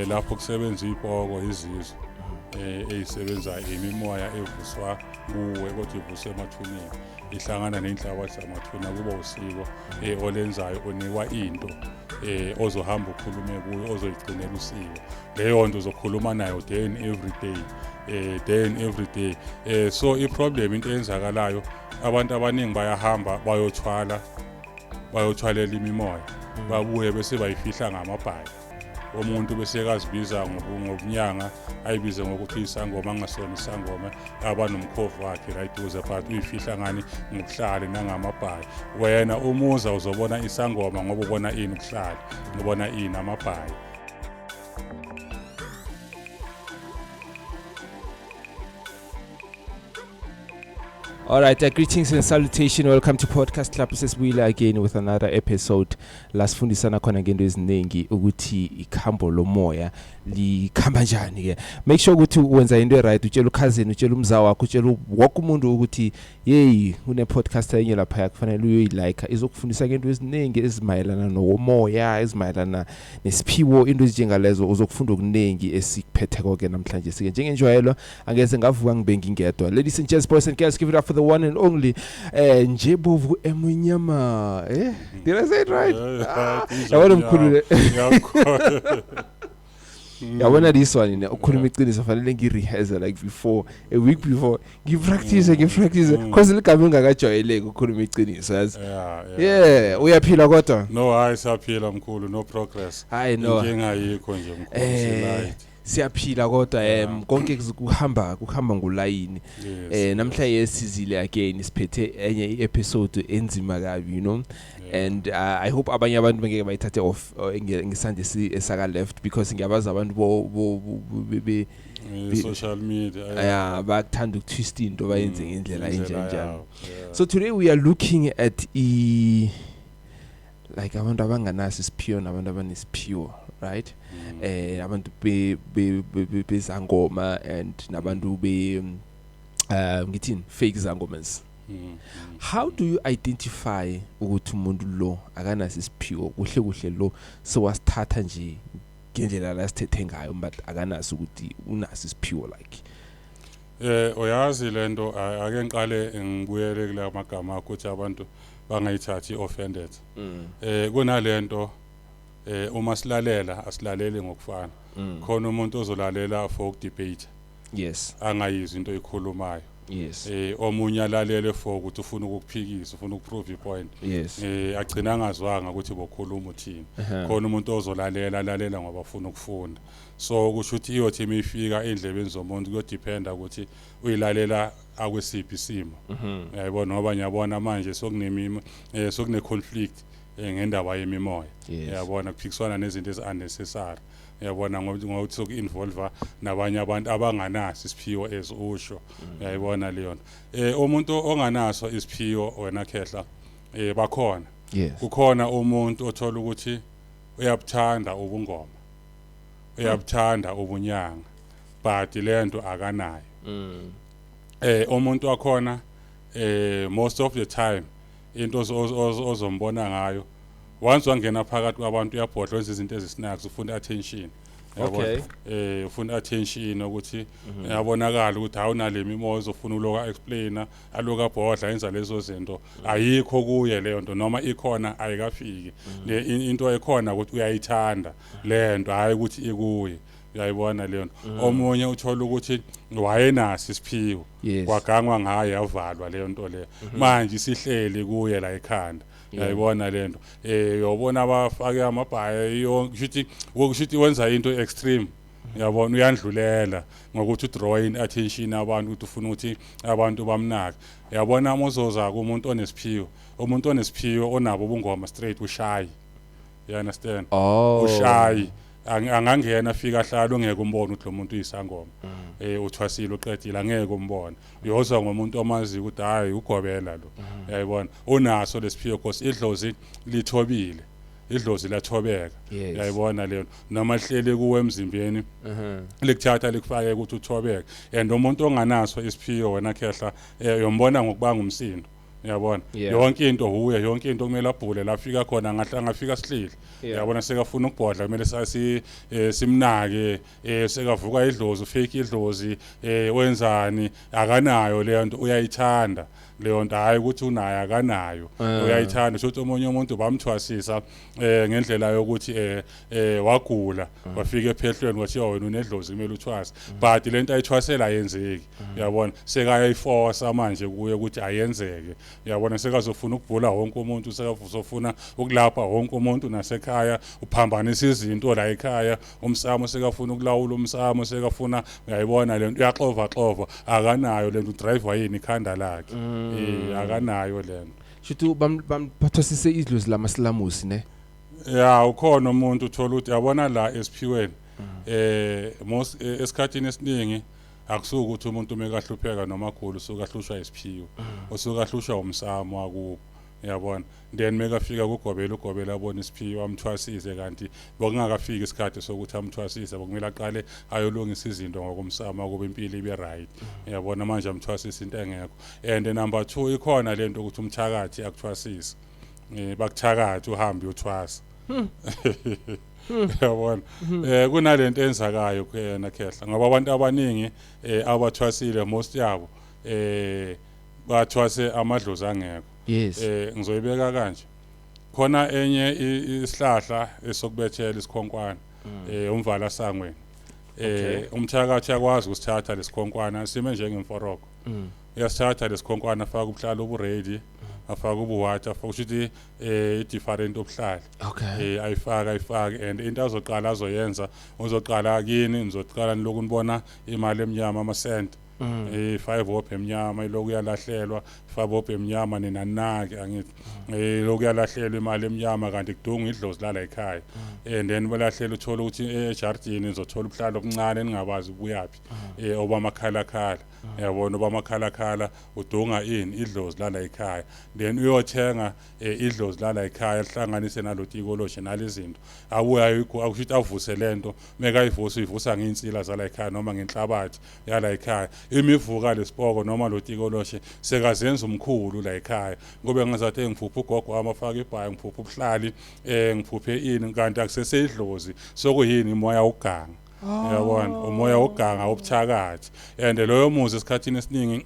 Lapho kusebenza ipoko, izizwe eyisebenza, imimoya evuswa kuwe kodwa ivuswe emathuneni, ihlangana nenhlabathi zamathuna, kuba usiko olenzayo. Unikwa into ozohamba ukhulume kuyo, ozoyigcinela usiko. Leyo nto uzokhuluma nayo day and every day, day and every day. So i-problem, into eyenzakalayo, abantu abaningi bayahamba bayothwala, bayothwalela imimoya, babuye bese bayifihla ngamabhayi. Umuntu bese kazibiza ngobunyanga, ayibize ngokuthi isangoma, angasona isangoma, aba nomkhovu wakhe right duze, but uyifihla ngani? Ngobuhlali nangamabhayi. Wena umuza uzobona isangoma ngoba ubona ini? Ubuhlali. Ubona ini? Amabhayi. All right, greetings and salutation. Welcome to Podcast Club. Sesibuyile again with another episode. La sifundisana khona ngento eziningi, ukuthi ikhambo lomoya likhamba njani ke. Make sure ukuthi wenza into right, utshela ucousin, utshela umza wakho, utshela wonke umuntu ukuthi hey, kune podcast enye lapha kufanele uyoyilike, izokufundisa ngento eziningi ezimayelana nomoya, ezimayelana nesiphiwo, into ezinjengalezo. Uzokufunda okuningi esikuphethe konke namhlanje. Sike njengenjwayelo angeze ngavuka ngibe ngingedwa. Ladies and gents, boys and girls, give it up for the one and only Njebovu Emunyama. Did I say it right? Ah, yabona mkhulu le. Yabona this one ne, ukhuluma iqiniso, fanele ngirehearse like before, a week before, ngipractice, ngipractice, cause ligama engakajwayeleki, ukukhuluma iqiniso, yazi. Yeah, uyaphila kodwa? No, hayi, siyaphila mkhulu, no progress. Hayi no. Inkinga ayikho nje mkhulu. Silight. Siyaphila kodwa, konke kuhamba ngolayini. Namhlanje sizile again, siphethe enye i-episode enzima kabi. And I hope abanye abantu bengeke bayithathe off ngesandla esaka left, because ngiyabazi abantu bo Social media. Yeah, bayakuthanda ukutwist into, bayenze ngendlela indlela enjani. Yabo, yeah. So today we are looking at i like abantu abanganaso isiphiwo nabantu abanesiphiwo, right? Abantu bezangoma and nabantu be ngithini, fake zangomas. How do you identify ukuthi umuntu lo akanaso isiphiwo, kuhle kuhle lo sewasithatha nje ngendlela la sithethe ngayo, but akanaso ukuthi unaso isiphiwo, like? Uyazi lento, ake ngiqale ngibuyele kula magama akho ukuthi abantu bangayithathi offended. Kunalento, uma silalela asilaleli ngokufana. Khona umuntu ozolalela for ukudebate, angayizwa into oyikhulumayo. Omunye alalele for ukuthi ufuna ukukuphikisa, ufuna ukuprove ipoint. Agcina angazwanga ukuthi bokhuluma uthini. Khona umuntu ozolalela, alalela ngoba ufuna ukufunda. So kusho ukuthi iyothi imifika endlebeni zomuntu, kuyodependa ukuthi uyilalela akwesiphi isimo. Uyayibona, ngoba ngiyabona manje sokunemimo sokune conflict ngendaba yemimoya. Uyabona, kuphikiswana nezinto ezi unnecessary. Uyabona, ngokuthi soku-involve nabanye abantu abanganaso isiphiwo as usho. Uyayibona leyo nto. Umuntu onganaso isiphiwo, wena khehla, bakhona. Kukhona umuntu othola ukuthi uyabuthanda ubungoma, uyabuthanda ubunyanga, but lento akanayo. Umuntu wakhona, most of the time into ozombona ngayo, once wangena phakathi kwabantu uyabhodla, wenza izinto ezisnacks, ufuna attention. Uyabona? Ufuna attention, ukuthi uyabonakala ukuthi awunale mimoya, uzofuna uloka explainer, aloka abhodla, yenza lezo zinto. Ayikho kuye leyo nto, noma ikhona ayikafiki. Le into ekhona ukuthi uyayithanda le nto, hayi ukuthi ikuye. Uyayibona leyo nto. Omunye uthola ukuthi wayenaso isiphiwo, kwagangwa ngayo, yavalwa leyo nto leyo, manje isihleli kuye la ekhanda. Uyayibona le nto. Uyobona abafake amabhayi yonke, kushuthi wenza into extreme. Uyabona, uyandlulela ngokuthi udraw in attention abantu, ukuthi ufuna ukuthi abantu bamnake. Uyabona, uma uzoza kumuntu onesiphiwo, umuntu onesiphiwo onabo ubungoma straight ushayi, you understand? Oh. Ushayi, angangena afika ahlala, ungeke umbone ukuthi lo muntu uyisangoma, uthwasile, uqedile, angeke umbone. Uyozwa ngomuntu omaziyo ukuthi hayi, ugobela lo. Uyayibona, unaso lesiphiwo cause idlozi lithobile, idlozi lathobeka. Uyayibona leyo, noma lihleli kuwe emzimbeni, likuthatha likufake ukuthi uthobeke. And umuntu onganaso isiphiwo, wena khehla, uyombona ngokubanga umsindo. Uyabona, yonke into huye, yonke into kumele abhule la afika khona, ngahle angafika sihlile. Uyabona, sekafuna ukubhodla, kumele sasi simnake, sekavuka idlozi, ufake idlozi, wenzani, akanayo leyo nto, uyayithanda leyo nto, hayi ukuthi unayo, akanayo, uyayithanda. Shuthi omunye umuntu bamthwasisa ngendlela yokuthi wagula, wafika ephehlweni, kwathiwa wena unedlozi, kumele uthwase, but lento ayithwasela ayenzeki. Uyabona, sekayayiforce manje kuye ukuthi ayenzeke. Uyabona, sekazofuna ukubhula wonke umuntu, sekazofuna ukulapha wonke umuntu nasekhaya, uphambanisa izinto la ekhaya, umsamo sekafuna ukulawula umsamo, sekafuna, uyayibona lento, uyaxova xova, akanayo lento, udrive yini ikhanda lakhe, akanayo lento. Shuthi bathwasise idlozi lamasilamusi, ne? Ya, ukhona umuntu uthola ukuthi, yabona la esiphiweni, most esikhathini esiningi akusuki ukuthi umuntu mekahlupheka noma agula usuka ahlushwa isiphiwo, usuka ahlushwa umsamo wakubo, uyabona. Then mekafika kugobela, ugobela abona isiphiwo, amthwasise, kanti bokungakafiki isikhathi sokuthi amthwasise, bokumele aqale ayolungisa izinto ngokomsamo kuba impilo ibe right. Uyabona, manje amthwasise into engekho. And number 2, ikhona lento ukuthi umthakathi akuthwasise, bakuthakathi uhambe uyothwasa. Uyabona, kunalento enzakayo kuyena khehla, ngoba abantu abaningi abathwasile, most yabo bathwase amadlozi angekho. Ngizoyibeka kanje, khona enye isihlahla esokubethela isikhonkwane, umvala sangweni, umthakathi uyakwazi ukusithatha lesikhonkwana sime njengemforoko. Uyasithatha lesikhonkwana, afaka ubuhlalo obuready, afaka ubuwhite, afaka ukuthi i-different obuhlali. Ayifake and into azoqala azoyenza, uzoqala kini, nizoqala niloku nibona imali emnyama, amasenti, 5 bob emnyama iloku yalahlelwa, 5 bob emnyama, nina nake angithi lokhu yalahlelwa imali emnyama, kanti kudunga idlozi lala ekhaya. And then balahlela, uthola ukuthi ejardini nizothola ubuhlalo obuncane ningabazi ubuyaphi, obamakhalakhala, yabona, obamakhalakhala, udunga ini? Idlozi lala ekhaya. Then uyothenga idlozi lala ekhaya, lihlanganise nalo tikoloshi nalezinto, abuye akusho ukuthi avuse lento, mekayivusa uyivusa ngeinsila zala ekhaya noma ngenhlabathi yala ekhaya. Imivuka lesipoko noma lo tikoloshe, sekazenza umkhulu la ekhaya, kube ngazathi ngiphupha ugogo wami afaka ibhayi, ngiphupha ubuhlali, ngiphuphe ini, kanti akuseseyidlozi, sokuyini? Imoya uganga, uyabona, umoya wokuganga obuthakathi. And loyo muzi esikhathini esiningi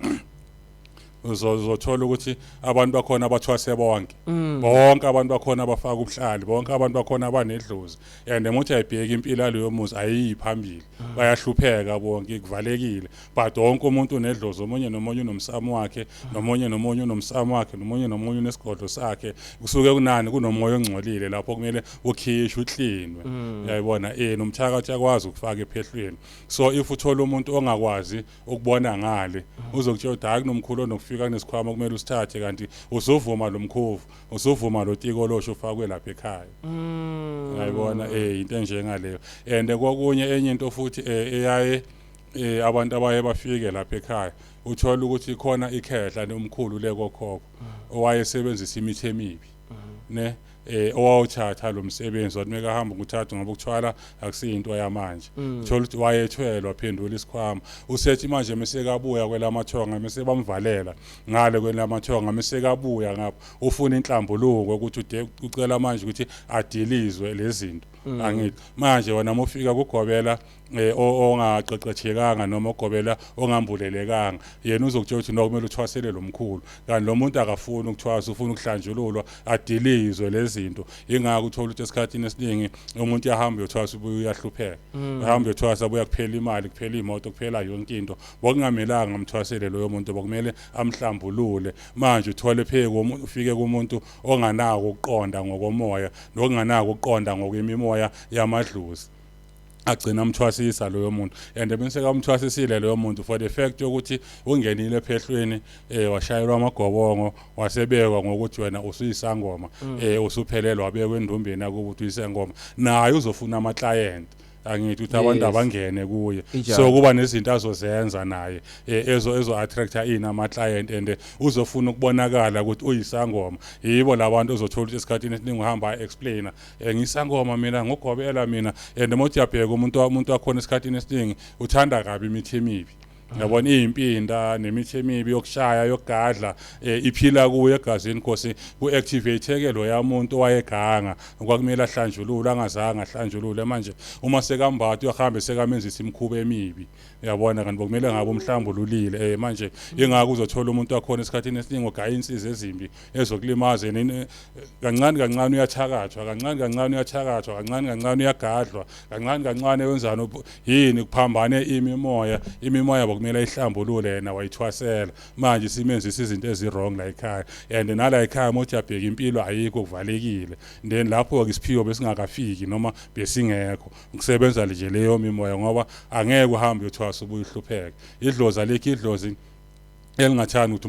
uzothola ukuthi abantu bakhona bathwase bonke, bonke abantu bakhona bafaka ubuhlali, bonke abantu bakhona abanedlozi, and uma uthi ayibheka impilo yaloyo muzi ayiyi phambili, bayahlupheka bonke, kuvalekile, but wonke umuntu unedlozi, omunye nomunye unomsamo wakhe, nomunye nomunye unomsamo wakhe, nomunye nomunye unesigodlo sakhe. Kusuke kunani? Kunomoya ongcolile lapho kumele ukhishwe, uklinwe, uyayibona. Nomthakathi uyakwazi ukufaka ephehlweni. So if uthola umuntu ongakwazi ukubona ngale, uzokutshela ukuthi hayi, kunomkhulu onokufika, kunesikhwama kumele usithathe, kanti usuvuma lo mkhuvu, usuvuma lo tikolosho ufakwe lapha ekhaya, uyayibona. Into enjengaleyo. And kokunye, enye into futhi eyaye abantu abaye bafike lapha ekhaya, uthola ukuthi khona ikhehla nomkhulu lekokhokho owayesebenzisa imithi emibi, ne owawuthatha lo msebenzi, wathi mekahamba ukuthatha, ngoba ukuthwala akusiyinto yamanje, uthola ukuthi wayethwelwa, phendula isikhwama, usethi manje mesekabuya kwelamathonga, mase bamvalela ngale kwelamathonga, mesekabuya ngapha ufuna inhlambuluko ukuthi ude ucela manje ukuthi adilizwe lezi zinto, angithi manje wena mufika kugobela ongaqeqeshekanga noma ogobela ongambulelekanga, yena uzokutshela ukuthi no, kumele uthwasele lo mkhulu, kanti lo muntu akafuni ukuthwasa, ufuna ukuhlanjululwa, adilizwe lezi zinto. Ingakho uthola ukuthi esikhathini esiningi umuntu uyahamba uyothwasa, ubuye uyahlupheka, uhamba uyothwasa, buya kuphela imali, kuphela imoto, kuphela yonke into. Bokungamelanga amthwasele loyo muntu, bokumele amhlambulule. Manje uthole pheke ufike kumuntu onganako ukuqonda ngokomoya nokunganako ukuqonda ngokwemimoya yamadlozi, agcina amthwasisa loyo muntu. And bese kamthwasisile loyo muntu, for the fact yokuthi ungenile ephehlweni, washayelwa amagobongo, wasebekwa ngokuthi wena usuyisangoma, usuphelelwa, wabekwa endumbeni yakubo ukuthi uyisangoma, naye uzofuna ama client, angithi ukuthi abantu abangene kuye. So kuba nezinto azozenza naye ezo attracta ini? Ama client. And uzofuna ukubonakala ukuthi uyisangoma. Yibo labantu ozothola ukuthi esikhathini esiningi uhamba explainer, ngisangoma mina, ngugobela mina. And uma uthi uyabheka umuntu wakhona esikhathini esiningi uthanda kabi imithi emibi. Yabona, iyimpinda nemithi emibi yokushaya, yokugadla, iphila kuye egazini, Nkosi. Ku-activate-ke loya muntu owayeganga, kwakumele ahlanjulule, angazange ahlanjulule. Manje uma sekambatha, uyahambe sekamenzisa imikhuba emibi, uyabona, kanti bokumele ngabe umhlambululile. Manje ingakho uzothola umuntu wakhona esikhathini esiningi ogaya insizi ezimbi ezokulimaza yena. Kancane kancane uyathakathwa, kancane kancane uyathakathwa, kancane kancane uyagadlwa, kancane kancane wenzani, yini, kuphambane imimoya. Imimoya bokumele ayihlambulule, yena wayithwasela. Manje simenzisa izinto ezi-wrong la ekhaya, and nala ekhaya uma uthi uyabheka, impilo ayikho, kuvalekile. Then lapho-ke isiphiwo besingakafiki noma besingekho, kusebenza nje leyo mimoya, ngoba angeke uhambe uyothwasa ubuye uhlupheke. Idlozi alikho, idlozi elingathandi ukuthi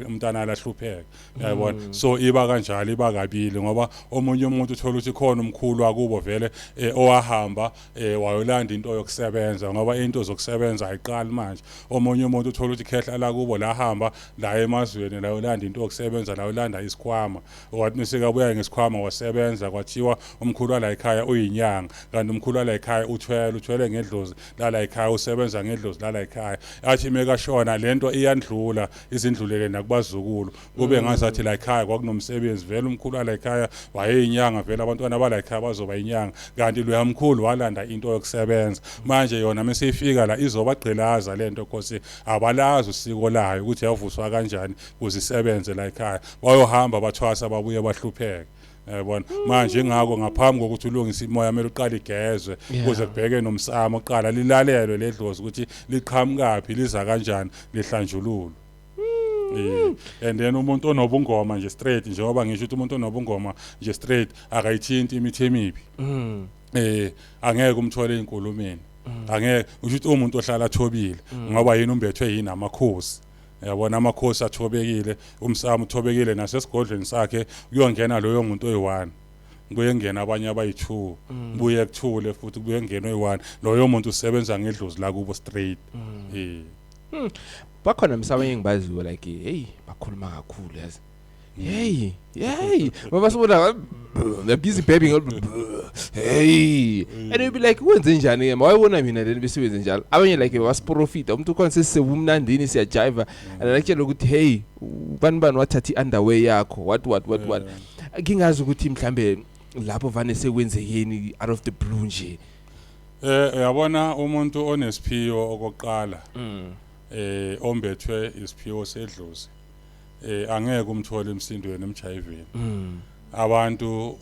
umntana alahlupheke, uyayibona. So iba kanjalo, iba kabili, ngoba omunye umuntu uthola ukuthi khona umkhulu wakubo vele owahamba wayolanda into yokusebenza, ngoba into zokusebenza ayiqali manje. Omunye umuntu uthola ukuthi khehla lakubo lahamba la emazweni, layolanda into yokusebenza, layolanda isikhwama. Wathi mesekabuya ngesikhwama, wasebenza, kwathiwa umkhulu wala ekhaya uyinyanga, kanti umkhulu wala ekhaya uthwele ngedlozi lala ekhaya, usebenza ngedlozi lala ekhaya. Athi mekashona, lento iyandlula, izindlulele nakubazukulu, kube ngazathi la ekhaya kwakunomsebenzi vele, umkhulu wala ekhaya wayeyinyanga vele, abantwana bala ekhaya bazoba inyanga, kanti loya mkhulu walanda into yokusebenza. Manje yona meseyifika la, izobagqilaza lento, Nkosi. Abalazi usiko layo ukuthi yavuswa kanjani ukuze isebenze la ekhaya. Bayohamba bathwasa, babuye bahlupheke, yabona. Manje ingakho ngaphambi kokuthi ulungise imoya, kumele uqale igezwe, kuze kubheke nomsamo oqala lilalelwe ledlozi ukuthi liqhamukaphi, liza kanjani, lihlanjululwe. And then umuntu onobungoma nje straight, njengoba ngisho ukuthi umuntu onobungoma nje straight akayithinti imithi emibi. Angeke umthole einkulumeni, angeke usho ukuthi umuntu ohlala athobile, ngoba yini? Umbethwe yini? Amakhosi, yabona. Amakhosi athobekile, umsamo uthobekile, nasesigodlweni sakhe kuyongena loyo muntu oyi-one, kuye kungena abanye abayi-two, kubuye kuthule futhi, kubuye kungena oyi-one. Loyo muntu usebenza ngedlozi lakubo straight. Bakhona msabanye engibaziyo, like, hey, bakhuluma kakhulu, yazi. Hey, hey, baba, sibona they're busy babbling, hey, and you'll be like, wenze njani ke mawayibona mina leni bese wenze njalo. Abanye like basiprofita, umuntu khona sesebumnandini, siyajiva, and akutshela ukuthi, hey, bani bani wathatha i-underwear yakho, what what what what. Ngingazi ukuthi mhlambe lapho vane sekwenzekeni out of the blue nje. Uyabona, umuntu onesiphiwo okokuqala, ombethwe isiphiwo sedlozi, angeke umthole emsindweni, emjayiveni. Abantu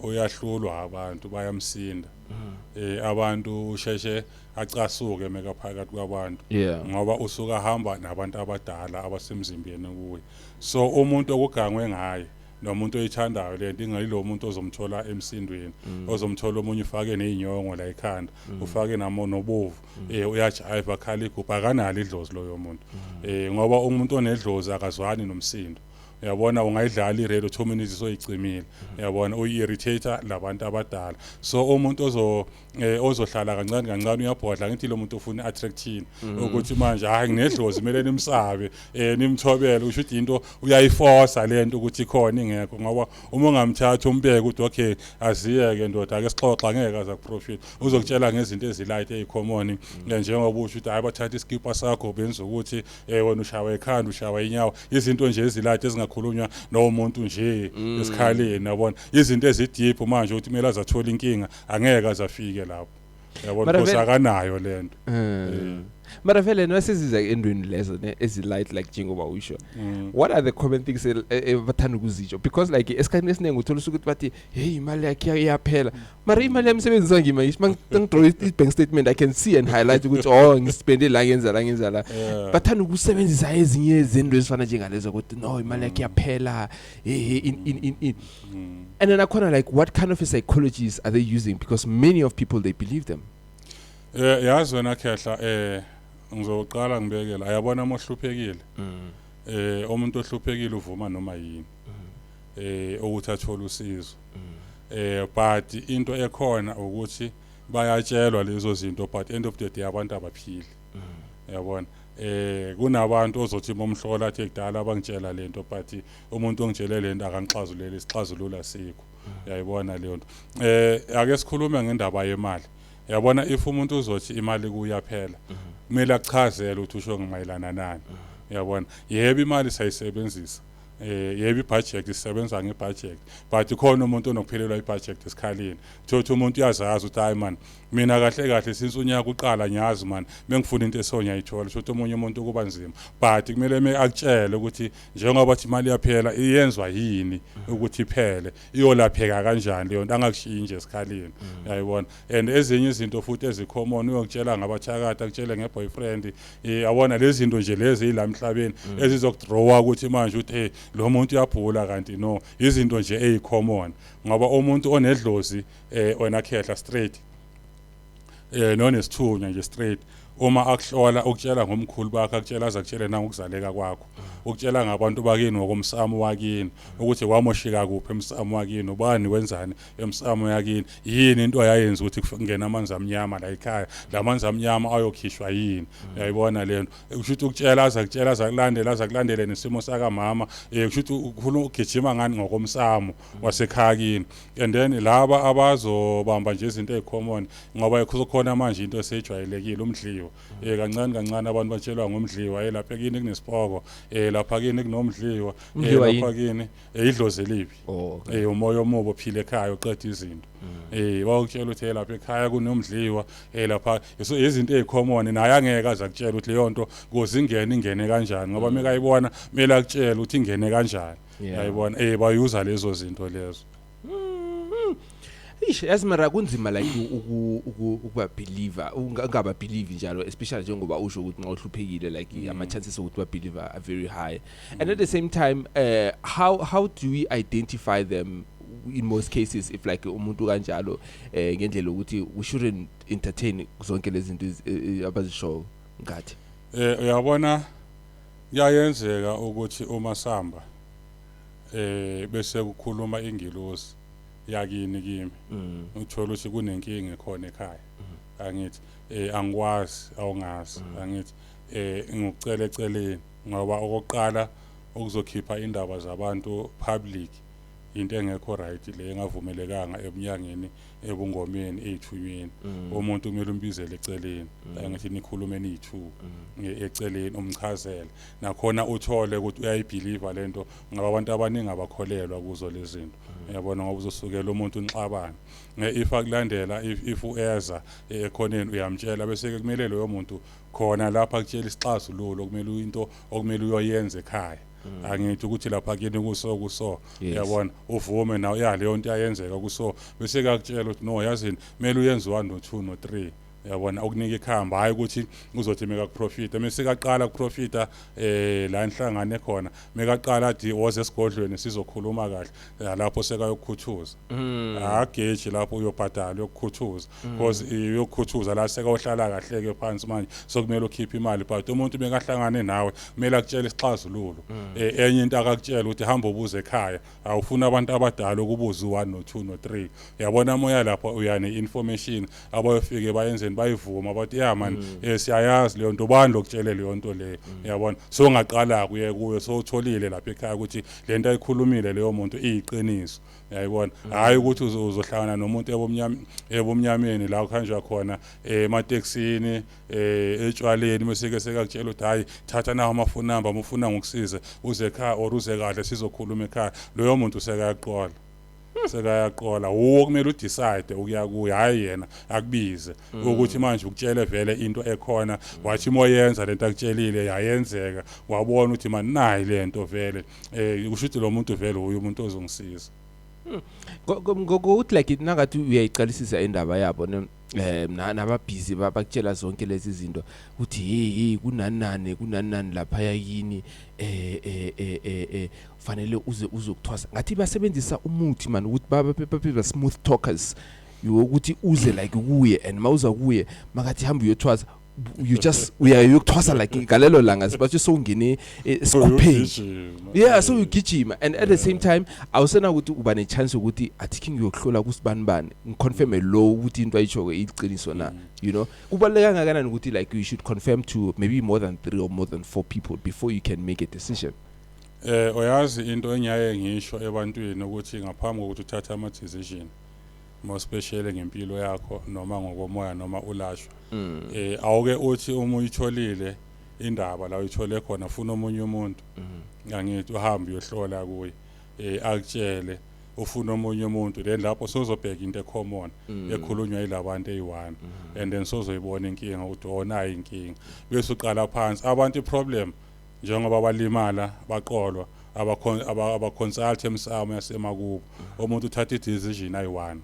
uyahlulwa, abantu bayamsinda. Abantu usheshe acasuke meka phakathi kwabantu, ngoba usuka hamba nabantu abadala abasemzimbeni kuye. So umuntu okugangwe ngaye nomuntu oyithandayo lento, ingayilo muntu ozomthola emsindweni, ozomthola omunye ufake nezinyongo la ekhanda, ufake namo nobovu, uyajive, akhala igubhu, akanalo idlozi loyo muntu, ngoba umuntu onedlozi akazwani nomsindo, uyabona. Ungayidlala i-radio 2 minutes soyicimile, uyabona, uyi-irritate labantu abadala. So umuntu ozohlala kancane kancane, uyabhodla, ngithi lo muntu ufuna i-attraction, ukuthi manje, hayi, nginedlozi, kumele nimsabe, nimthobele. Usho ukuthi into uyayiforce lento ukuthi ikhona, ingekho, ngoba uma ungamthatha umbeke ukuthi, okay, aziyeke ndoda, ake sixoxa, ngeke aza kuprofit. Uzokutshela ngezinto ezilight, ezicommon, njengoba usho ukuthi, hayi, bathatha iskipa sakho, benza ukuthi wena ushawa ekhanda, ushawa inyawo, izinto nje ezilight ezingakhulunywa nomuntu nje esikhaleni, yabona. Izinto ezideep manje ukuthi kumele azathole inkinga, angeke azafike lapho, yabona, Mara because akanayo lento. Mara vele nasiziza endweni lezo ne ezi-light, like njengoba usho, what are the common things abathanda ukuzitsho? Because like esikhathini esiningi uthola ukuthi bathi, hey, imali yakhe iyaphela, mara imali yami isebenzisa ngima ngisho mangidraw i-bank statement, I can see and highlight ukuthi, oh, ngispende la, ngenza la, ngenza la. Bathanda ukusebenzisa ezinye izinto ezifana njengalezo ukuthi, no, imali yakhe iyaphela, hey, hey, in in in in. And then akhona, like, what kind of a psychologies are they using? Because many of people, they believe them. Yazi wena khehla, ngizoqala ngibekela, ayabona, uma uhluphekile, umuntu ohluphekile uvuma noma yini ukuthi athole usizo. But into ekhona ukuthi bayatshelwa lezo zinto, but end of the day abantu abaphili, yabona. Kunabantu ozothi bomhlola athi, kudala abangitshela lento, but umuntu ongitshele lento akangixazuleli, isixazulula sikho, uyayibona leyo nto. Ake sikhulume ngendaba yemali. Yabona, if umuntu uzothi imali kuyaphela, kumele akuchazele ukuthi usho ngimayelana nani. Yabona, yebo, imali sayisebenzisa, yebo, ibudget isebenza ngebudget, but khona umuntu onokuphelelwa ibudget esikhaleni. Thothi umuntu uyazazi ukuthi, "Hayi man, mina kahle kahle since unyaka uqala ngiyazi man, bengifuna into esonya ayithola." Shothi omunye umuntu kuba nzima, but kumele me akutshele ukuthi njengoba bathi imali iyaphela, iyenzwa yini ukuthi iphele, iyolapheka kanjani leyo nto, angakushiyi nje esikhaleni. Uyayibona? And ezinye izinto futhi ezicommon, uyokutshela ngabathakathi, akutshele ngeboyfriend. Yabona, lezi zinto nje lezi ila emhlabeni ezizokudrawa ukuthi manje uthi, "Hey, lo muntu uyabhula," kanti no, izinto nje ezicommon, ngoba umuntu onedlozi, wena khehla straight, nonesithunywa nje straight, uma akuhlola ukutshela ngomkhulu bakhe, akutshela, aze akutshele nangokuzaleka kwakho, ukutshela ngabantu bakini ngokomsamo wakini, ukuthi kwamoshika kuphi emsamo wakini, ubani wenzani emsamo yakini, yini into ayayenza ukuthi kungena amanzi amnyama la ekhaya, la manzi amnyama ayokhishwa yini. Uyayibona lento? Kusho ukuthi ukutshela, aze akutshela, aze akulandele, aze akulandele nesimo sakamama. Kusho ukuthi ukhuluma, ugijima ngani ngokomsamo wasekhaya kini. And then laba abazobamba nje izinto ezicommon, ngoba kukhona manje into esejwayelekile, umdliwa. Kancane kancane abantu batshelwa ngomdliwa, lapha kini kunesipoko, lapha kini kunomdliwa. Umdliwa lapha kini idlozi elibi. Oh, okay. Umoya omubi ophila ekhaya uqeda izinto. Bawukutshela ukuthi, "Lapha ekhaya kunomdliwa," lapha. So izinto ezicommon, naye angeke aze akutshela ukuthi leyo nto kuze ingene, ingene kanjani, ngoba mekayibona kumele akutshele ukuthi ingene kanjani. Uyayibona? Bayuza lezo zinto lezo. Ish, yazi mara kunzima like ukuba believer, ungaba believe njalo, especially njengoba usho ukuthi nxa uhluphekile, like ama chances okuthi ba believe are very high. And at the same time, how do we identify them in most cases, if like umuntu kanjalo, ngendlela ukuthi we shouldn't entertain zonke lezi zinto abazisho ngathi? Uyabona, kuyayenzeka ukuthi uma samba bese kukhuluma ingilosi yakini kimi, uthola ukuthi kunenkinga ekhona ekhaya, angithi? Angikwazi, awungazi, angithi? Ngikucela eceleni, ngoba okokuqala ukuzokhipha indaba zabantu public into engekho right le, engavumelekanga ebunyangeni, ebungomeni, ey'thunyweni. Umuntu kumele umbizele eceleni, angithi? Nikhulume niyi-two eceleni, umchazele nakhona, uthole ukuthi uyayibhiliva lento, ngoba abantu abaningi abakholelwa kuzo lezi zinto. Uyabona? Ngoba uzosukela umuntu nixabane. If akulandela, if ueza ekhoneni, uyamtshela, bese-ke kumele loyo muntu khona lapha akutshela isixazululo, kumele into okumele uyoyenza ekhaya, angithi? Ukuthi lapha kini kuso kuso. Uyabona, uvume nawe, ya, leyo nto iyayenzeka kuso, bese kuyakutshela ukuthi, "No, yazini, kumele uyenze 1 no 2 no 3." Uyabona, ukunika ikhamba, hayi ukuthi uzothi mekakuprofita, mase kaqala kuprofita la inhlangano ekhona, mekaqala athi, "Woze esigodlweni sizokhuluma kahle." Lapho sekayokukhuthuza, ageji lapho uyobhadala, uyokukhuthuza, because uyokukhuthuza la sekayohlala kahle ke phansi manje, sokumele ukhiphe imali. But umuntu mekahlangane nawe kumele akutshele isixazululo. Enye into akakutshela ukuthi hamba ubuze ekhaya, awufuna abantu abadala ukubuza u1 no2 no3. Uyabona, moya lapho uya ne-information, abayofike bayenzeni, bayivuma, bathi, "Ya man, siyayazi leyo nto, bani lokutshele leyo nto leyo?" Uyabona? So ungaqala kuye kuye so utholile lapha ekhaya ukuthi lento ayikhulumile leyo muntu iyiqiniso. Uyayibona? Hayi ukuthi uzohlangana nomuntu ebumnyama, ebumnyameni la kuhanjwa khona, ematekisini, etshwaleni, bese ke sekakutshela ukuthi, "Hayi, thatha nawo ama-phone number, uma ufuna ngokusiza uze ekhaya or uze kahle sizokhuluma ekhaya." Loyo muntu sekayaqola, sekayaqola. Wuwo kumele udecide ukuya kuye, hayi yena akubize ukuthi manje ukutshele vele into ekhona, wathi moyenza lento akutshelile, yayenzeka, wabona ukuthi mani nayi lento vele, kusho ukuthi lo muntu vele uye umuntu ozongisiza. Ngokuthi like nangathi uyayiqalisisa indaba yabo ne, nababhizi bakutshela zonke lezi zinto uthi, "Hey, hey, kunani nani, kunani nani lapha yini, fanele uze uzokuthwasa." Ngathi basebenzisa umuthi man ukuthi babe smooth talkers yokuthi uze like kuye, and mawuza kuye makathi hamba uyothwasa, you just uyayokuthwasa like ngalelo langa, sibathi sowungene esikhupheni. Uyogijima. Yeah, so ugijima, and at the same time awusena ukuthi uba ne-chance yokuthi athi khe ngiyokuhlola kusibani bani, ngiconfirme lo ukuthi into ayishoko iqiniso na. Kubaluleke kangakanani ukuthi like you should confirm to maybe more than three or more than four people before you can make a decision? Uyazi, into engiyaye ngisho ebantwini ukuthi ngaphambi kokuthi uthathe ama decision, More especially ngempilo yakho noma ngokomoya noma ulashwa. Awuke uthi uma uyitholile indaba la uyithole khona, funa omunye umuntu, angithi uhambe uyohlola kuye, akutshele, ufuna omunye umuntu, then lapho sozobheka into ecommon ekhulunywa yilabantu eyi-one, and then sozoyibona inkinga ukuthi oh, nayi inkinga, bese uqala phansi. Abantu i-problem njengoba balimala baqolwa, abaconsult emsamo yasemakubo. Umuntu uthatha i-decision ayi-one,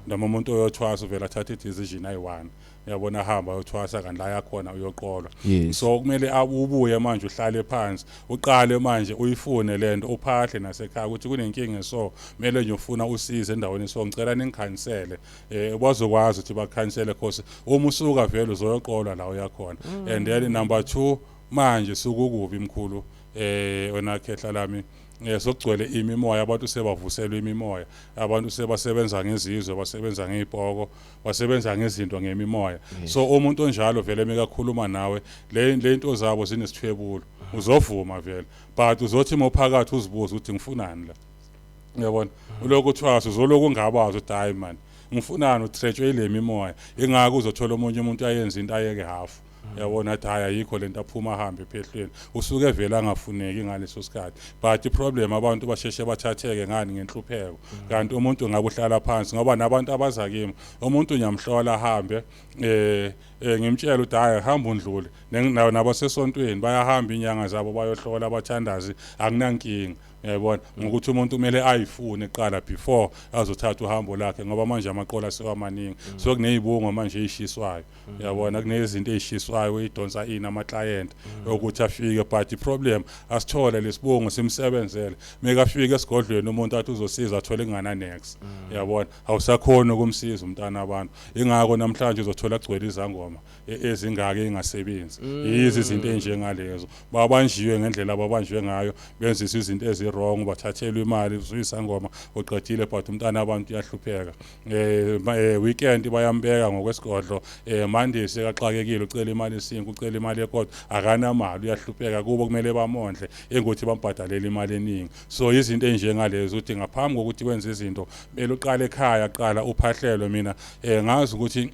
noma umuntu oyothwasa uvela athatha i-decision ayi-one, uyabona, ahamba ayothwasa, kanti la yakhona uyoqolwa. So kumele ubuye manje uhlale phansi, uqale manje uyifune lento, uphahle nasekhaya ukuthi kunenkinga, so kumele nje ufuna usizo endaweni, so ngicela ningikhansele. Bazokwazi ukuthi bakhansele, cause uma usuka vele uzoyoqolwa la uyakhona. And then number 2, manje sukukubi mkhulu, wena khehla lami, sokugcwele imimoya, abantu sebavuselwa imimoya, abantu sebasebenza ngezizwe, basebenza ngezipoko, basebenza ngezinto ngemimoya. So umuntu onjalo vele mekakhuluma nawe, le into zabo zinesithwebulo, uzovuma vele, but uzothi mophakathi uzibuza ukuthi ngifunani la, uyabona, ulokhu uthwasa, uzolokhu ungabazi ukuthi hayi man, ngifunani, utretshwe ile mimoya. Ingako uzothola omunye umuntu ayenza into ayeke half, yabona, athi hayi, ayikho lento, aphuma ahambe ephehlweni, usuke vele angafuneki ngaleso sikhathi. But i-problem, abantu basheshe bathatheke ngani? Ngenhlupheko. Kanti umuntu ngabe uhlala phansi, ngoba nabantu abaza kimi, umuntu ngiyamhlola, ahambe, ngimtshela ukuthi hayi, hamba undlule. Nabasesontweni bayahamba inyanga zabo bayohlola, abathandazi, akunankinga, uyayibona, ngokuthi umuntu kumele ayifune kuqala before azothatha uhambo lakhe, ngoba manje amaqola sewamaningi, so kunezibungo manje ezishiswayo, uyabona, kunezinto ezishiswayo uyidonsa ini ama-client ukuthi afike. But i-problem, asithole lesibungo simsebenzele, mekafika esigodlweni umuntu athi uzosiza, athole kungana next, uyabona, awusakhona ukumsiza umntana abantu. Ingakho namhlanje uzothola kugcwele izangoma ezingaka engasebenzi, yizi izinto enjengalezo, babanjiwe ngendlela ababanjiwe ngayo, benziswa izinto ezi-wrong, bathathelwe imali, usuyisangoma uqedile, but umntana abantu uyahlupheka. Weekend bayambeka ngokwesigodlo, Monday sekaxakekile, ucela imali esinke, ucela imali yekodwa, akanamali, uyahlupheka kubo, kumele bamondle engothi bambhadalele imali eningi. So izinto enjengalezo, ukuthi ngaphambi kokuthi wenze izinto kumele uqale ekhaya, qala uphahlelwe. Mina ngazi ukuthi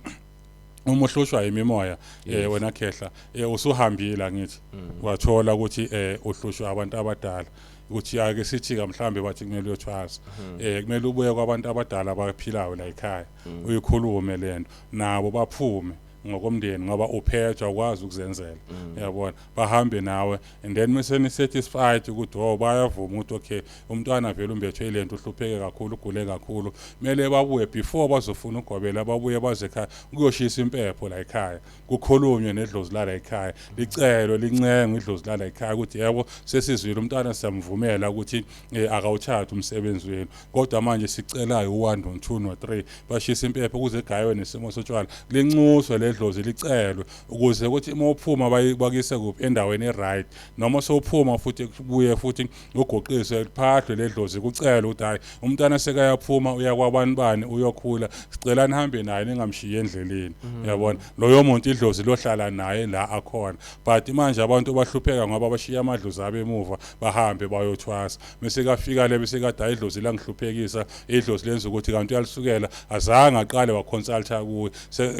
uma uhlushwa imimoya, wena khehla, usuhambile, angithi wathola ukuthi uhlushwa abantu abadala, ukuthi ake sithi ka mhlambe bathi kumele uyothwasa, kumele ubuye kwabantu abadala abaphilayo la ekhaya, uyikhulume lento nabo, baphume ngokomndeni, ngoba uphethwa, awukwazi ukuzenzela, uyabona, bahambe nawe, and then mase ni satisfied ukuthi oh, bayavuma ukuthi okay, umntwana vele umbethwe ilento, uhlupheke kakhulu, ugule kakhulu, kumele babuye before bazofuna ugobela, babuye baze ekhaya kuyoshisa impepho la ekhaya, kukhulunywe nedlozi la ekhaya, licelwe, lincengwe idlozi la ekhaya ukuthi yebo, sesizwile, umntwana siyamvumela ukuthi akawuthathi umsebenzi wenu, kodwa manje sicelayo u1 no 2 no 3, bashisa impepho ukuze egaywe nesimo sotshwala, lincuswe ledlozi, licelwe ukuze ukuthi uma uphuma bakise kuphi, endaweni e-right, noma sowuphuma futhi kubuye futhi ugoqiswe, liphahlwe ledlozi, kucelwe ukuthi hayi, umntwana sekayaphuma, uya kwabani bani, uyokhula, sicela nihambe naye, ningamshiyi endleleni, uyabona, loyo muntu idlozi lohlala naye la akhona. But manje abantu bahlupheka ngoba bashiya amadlozi abo emuva, bahambe bayothwasa, bese kafika le, bese kade hayi, idlozi langihluphekisa, idlozi lenza ukuthi, kanti uyalisukela, azange aqale waconsulta kuye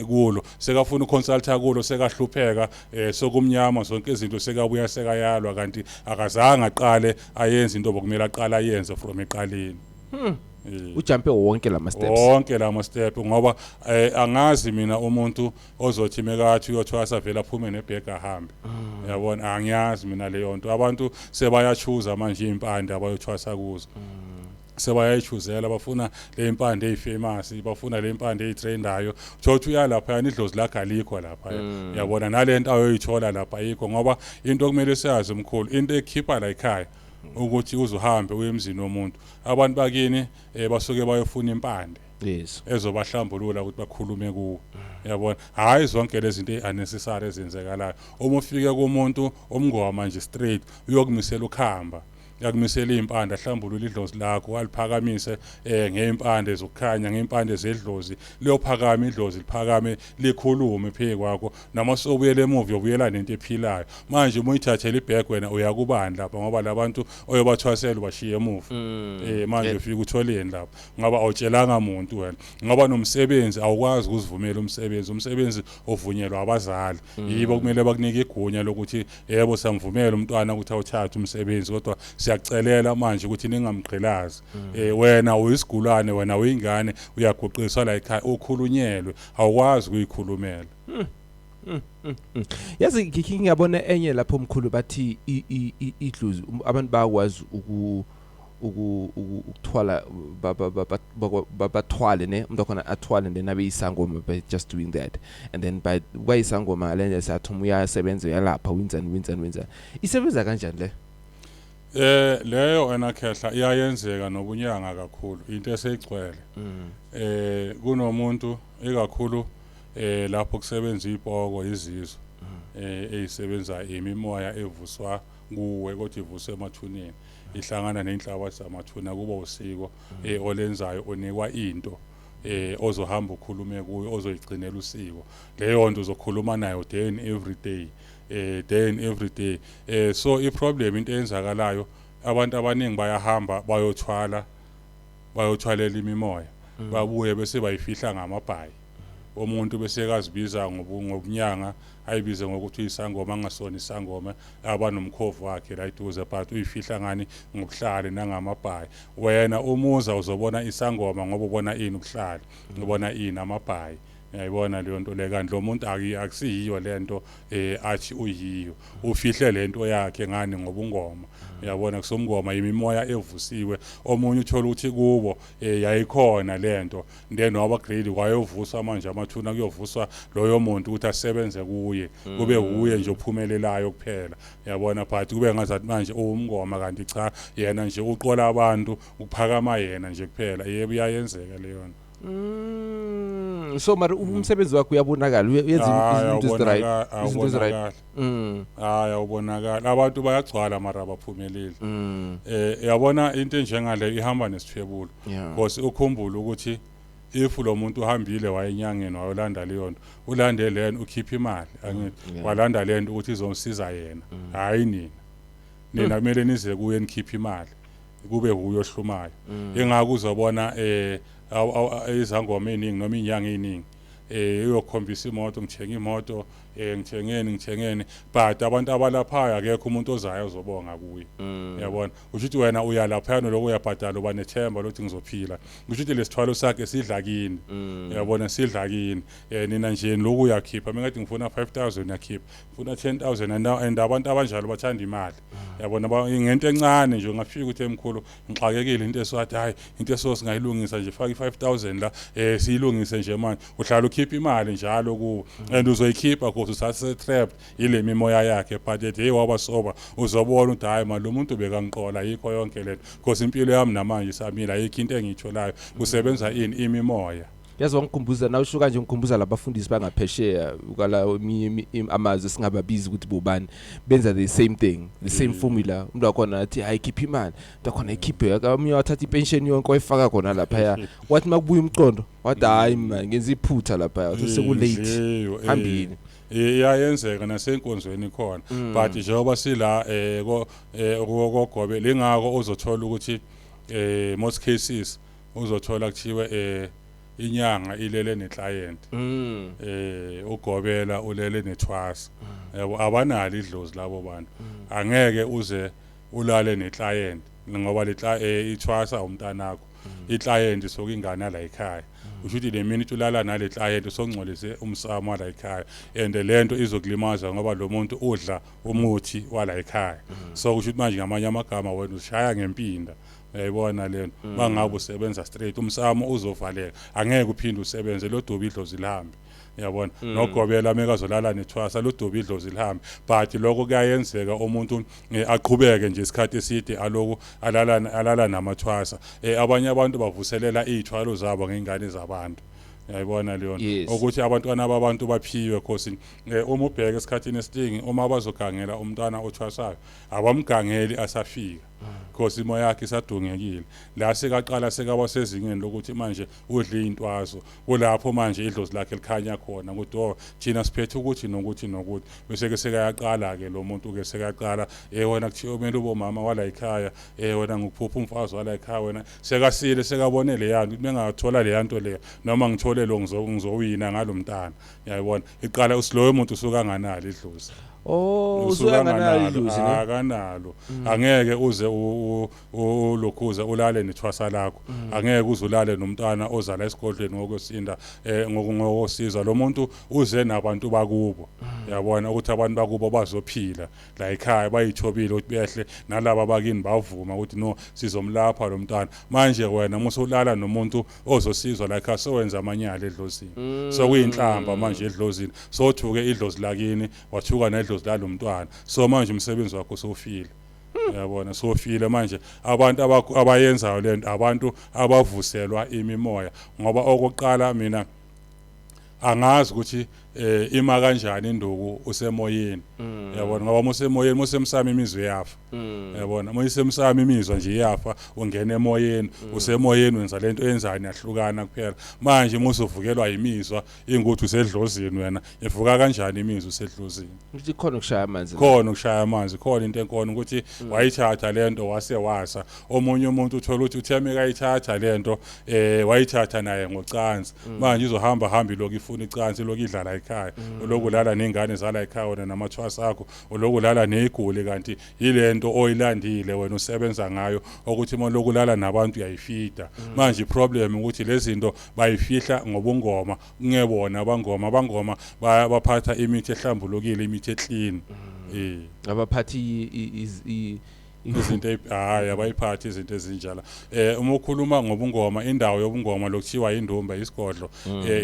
kulo, sekafuna uconsulta kulo, sekahlupheka, sokumnyama zonke izinto, sekabuya sekayalwa, kanti akazange aqale ayenze into bokumele aqale ayenze from eqaleni. Ujumpe wonke lama steps. Wonke lama step, ngoba angazi mina umuntu ozothi mekathi uyothwasa vele aphume nebhega ahambe, uyabona, angiyazi mina leyo nto. Abantu sebayachuza manje impande abayothwasa kuzo, sebayayichuzela, bafuna le impande eyifamous, bafuna le impande eyitrendayo. Uthola ukuthi uya lapha, idlozi lakhe alikho lapha, uyabona, nalento ayoyithola lapha ayikho, ngoba into okumele siyazi mkhulu, into ekhipha la ekhaya ukuthi uzuhambe uye emzini womuntu, abantu bakini basuke bayofuna impande ezobahlambulula ukuthi bakhulume kuwo, uyabona. Hayi, zonke lezi zinto ezi-unnecessary ezenzekalayo, uma ufike kumuntu omngoma nje straight, uyokumisela ukuhamba. Akumisele impande, ahlambulule idlozi lakho, aliphakamise ngeimpande zokukhanya, ngeimpande zedlozi. Liyophakama idlozi, liphakame likhulume phezu kwakho. Noma sowubuyela emuva, uyobuyela nento ephilayo. Manje uma uyithathela ibhek wena, uyakubani lapha? Ngoba labantu oyobathwasela ubashiye emuva. Manje ufika utholeni lapha? Ngoba awutshelanga muntu wena, ngoba nomsebenzi awukwazi ukuzivumela umsebenzi. Umsebenzi ovunyelwa abazali, yibo kumele bakunike igunya lokuthi yebo, siyamvumela umntwana ukuthi awuthathe umsebenzi, kodwa siyakucelela manje ukuthi ningamgqilazi. Wena uyisigulane, wena uyingane, uyaguqiswa la ekhaya, ukhulunyelwe, awukwazi ukuyikhulumela. Yazi, ngikhe ngiyabona enye lapho, omkhulu, bathi idlozi, abantu bayakwazi ukuthwala, bathwale ne umuntu akhona athwale, then abe isangoma by just doing that, and then by kwayisangoma ngale sathoma uyasebenza, uyalapha, wenzani, wenzani, wenzani. Isebenza kanjani le? Leyo enakhehla iyayenzeka nobunyanga kakhulu, into eseyigcwele. Kunomuntu ekakhulu lapho kusebenza ipoko, izizwe eyisebenza imimoya evuswa kuwe, kodwa ivuswe emathuneni, ihlangana nenhlabathi zamathuna, kuba usiko olenzayo, unikwa into ozohamba ukhulume kuyo, ozoyigcinela usiko. Leyo nto uzokhuluma nayo day and every day, day and every day. So i-problem, into eyenzakalayo, abantu abaningi bayahamba bayothwala, bayothwalela imimoya, babuye bese bayifihla ngamabhayi. Umuntu bese kazibiza ngobunyanga, ayibize ngokuthi uyisangoma, angasona isangoma, abanomkhovu wakhe la eduze, but uyifihla ngani? Ngobuhlali nangamabhayi. Wena umuza uzobona isangoma ngoba ubona ini? Ubuhlali. Ubona ini? Amabhayi. Uyayibona leyo nto le? Kanti lo muntu akusiyiyo lento athi uyiyo, ufihle lento yakhe ngani? Ngobungoma. Uyabona, kusumngoma, imimoya evusiwe. Omunye uthola ukuthi kubo yayikhona lento, then waba greedy, wayovuswa manje amathuna, kuyovuswa loyo muntu ukuthi asebenze kuye, kube uye nje ophumelelayo kuphela, uyabona? But kube ngazathi manje uwumngoma, kanti cha, yena nje uqola abantu, ukuphakama yena nje kuphela. Yebo, iyayenzeka leyo nto. So mara umsebenzi wakho uyabonakala, uyenza Hayi, izinto ezi-right? Awubonakali. Izinto ezi-right. Awubonakali. Hayi, awubonakali. Abantu bayagcwala mara abaphumeleli. Yabona, into enjengale ihamba nesithwebulo, because ukhumbule ukuthi if lo muntu uhambile wayenyangeni, wayolanda leyo nto, ulande lento, ukhipha imali, angithi? Walanda lento ukuthi izomsiza yena, hayi nina. Nina kumele nize kuye, nikhiphe imali, kube huyo ohlumayo. Ingakho uzobona izangoma eziningi noma inyanga eziningi uyokhombisa imoto, ngithenga imoto, ngithengeni, ngithengeni, but abantu abalaphayo akekho umuntu ozayo ozobonga kuye. Uyabona, usho ukuthi wena uya laphayana, lokho uyabhadala, uba nethemba lokuthi ngizophila. Kusho ukuthi lesithwalo sakhe sidla kini. Uyabona, sidla kini. Nina nje lokhu uyakhipha, mengathi ngifuna 5000 uyakhipha, ngifuna 10,000, and abantu abanjalo bathanda imali, yabona? Ngento encane nje ungafika ukuthi, emkhulu, ngixakekile, into eswathi, hayi, into eso singayilungisa nje, faka i5000 la, siyilungise nje manje. Uhlala ukhipha imali njalo kuwo, and uzoyikhipha because usase trapped ile mimoya yakhe. But ethi hey, waba sober, uzobona ukuthi hayi mali, lo muntu bekangiqola, yikho yonke lento, because impilo yami namanje isamile, ayikho into engiyitholayo. Kusebenza ini? Imimoya. Yazi, wangikhumbuza na usho kanje, ngikhumbuza labafundisi bangaphesheya ukala eminye amazwe singababizi ukuthi bobani, benza the same thing, the same formula. Umuntu wakhona athi, hayi, khipha imali, umuntu wakhona ikhiphe, omunye wathatha ipension yonke wayifaka khona laphaya. Wathi makubuya umqondo, wathi, hayi man, ngenza iphutha laphaya, wathi seku-late. Idliwe, Hambile. Iyayenzeka nasenkonzweni khona, but njengoba sila ko kogobe lingako uzothola ukuthi most cases uzothola kuthiwe inyanga ilele neclient, ugobela ulele nethwasa, yabo? Abanalo idlozi labo bantu. Angeke uze ulale neclient ngoba le ithwasa umntanakho, iclient sokingane la ekhaya. Usho ukuthi le minute ulala nale client, songcolise umsamo wala ekhaya, and lento izokulimaza ngoba lo muntu udla umuthi wala ekhaya. So kusho ukuthi manje, ngamanye amagama, wena ushaya ngempinda, uyayibona lento? Mangabe usebenza straight, umsamo uzovaleka, angeke uphinde usebenze lo dubi, idlozi lihambe, uyabona? Nogobela mekazolala nethwasa, lo dubi, idlozi lihambe. But lokho kuyayenzeka, umuntu aqhubeke nje isikhathi eside aloku alala namathwasa. Abanye abantu bavuselela izithwalo zabo ngengane zabantu, uyayibona leyo nto? Yes. Ukuthi abantwana babantu baphiwe khosi uma ubheka esikhathini esiningi, uma bazogangela umntwana othwasayo, abamgangeli asafika. Because imoya yakhe isadungekile. La sekaqala sekaba sezingeni lokuthi manje udla intwaso, kulapho manje idlozi lakhe likhanya khona ukuthi oh, thina siphethe ukuthi nokuthi nokuthi. Bese ke sekayaqala ke lo muntu ke sekaqala, wena kuthiwa kumele ube umama wala ekhaya, wena ngikuphupha umfazi wala ekhaya, wena sekasile, sekabone le yanto, ukuthi mengathola le yanto le noma ngithole lo ngizowina ngalomntana. Uyayibona, iqala usiloyo muntu usuka anganalo idlozi. Oh, usuka anganalo idlozi, ne? Akanalo. Angeke uze ulokhuze ulale nethwasa lakho. Angeke uze ulale nomntwana ozala esigodlweni ngokusinda, ngokosiza lo muntu uze nabantu bakubo. Yabona ukuthi abantu bakubo bazophila la ekhaya, bayithobile ukuthi behle nalaba bakini, bavuma ukuthi no, sizomlapha lo mntwana. Manje wena musulala nomuntu ozosizwa la ekhaya, sowenza amanyala edlozini, sokuyinhlamba manje edlozini, sothuke idlozi lakini, wathuka nedlozi lalomntwana. So manje umsebenzi wakho sofile, uyabona, sofile manje. Abantu abayenzayo lento, abantu abavuselwa imimoya, ngoba okokuqala mina angazi ukuthi ima kanjani induku usemoyeni, yabona, ngoba musemoyeni, musemsamo imizwa iyafa, yabona, muyisemsamo imizwa nje iyafa, ungena emoyeni, usemoyeni, wenza lento enzayo, niyahlukana kuphela. Manje musuvukelwa imizwa, inguthi usedlozini wena, ivuka kanjani imizwa usedlozini? Ukuthi khona ukushaya amanzi. Khona ukushaya amanzi, khona into enkona ukuthi wayithatha lento wase wasa omunye umuntu, uthola ukuthi utheme kayithatha lento, wayithatha naye ngocansi. Manje izohamba hamba lokhu ifuna icansi, lokhu idlala ekhaya, uloku lala nengane zala ekhaya wena namathwasa akho, uloku lala neziguli, kanti yilento oyilandile wena usebenza ngayo, ukuthi uma lokhu lala nabantu uyayifida. Manje iproblem ukuthi lezi zinto bayifihla ngobungoma, kungebona abangoma. Abangoma baphatha imithi ehlambulukile, imithi eclean. Abaphathi Izinto, hayi, abayiphathi izinto ezinjalo. Uma ukhuluma ngobungoma, indawo yobungoma lokuthiwa indumba, isigodlo,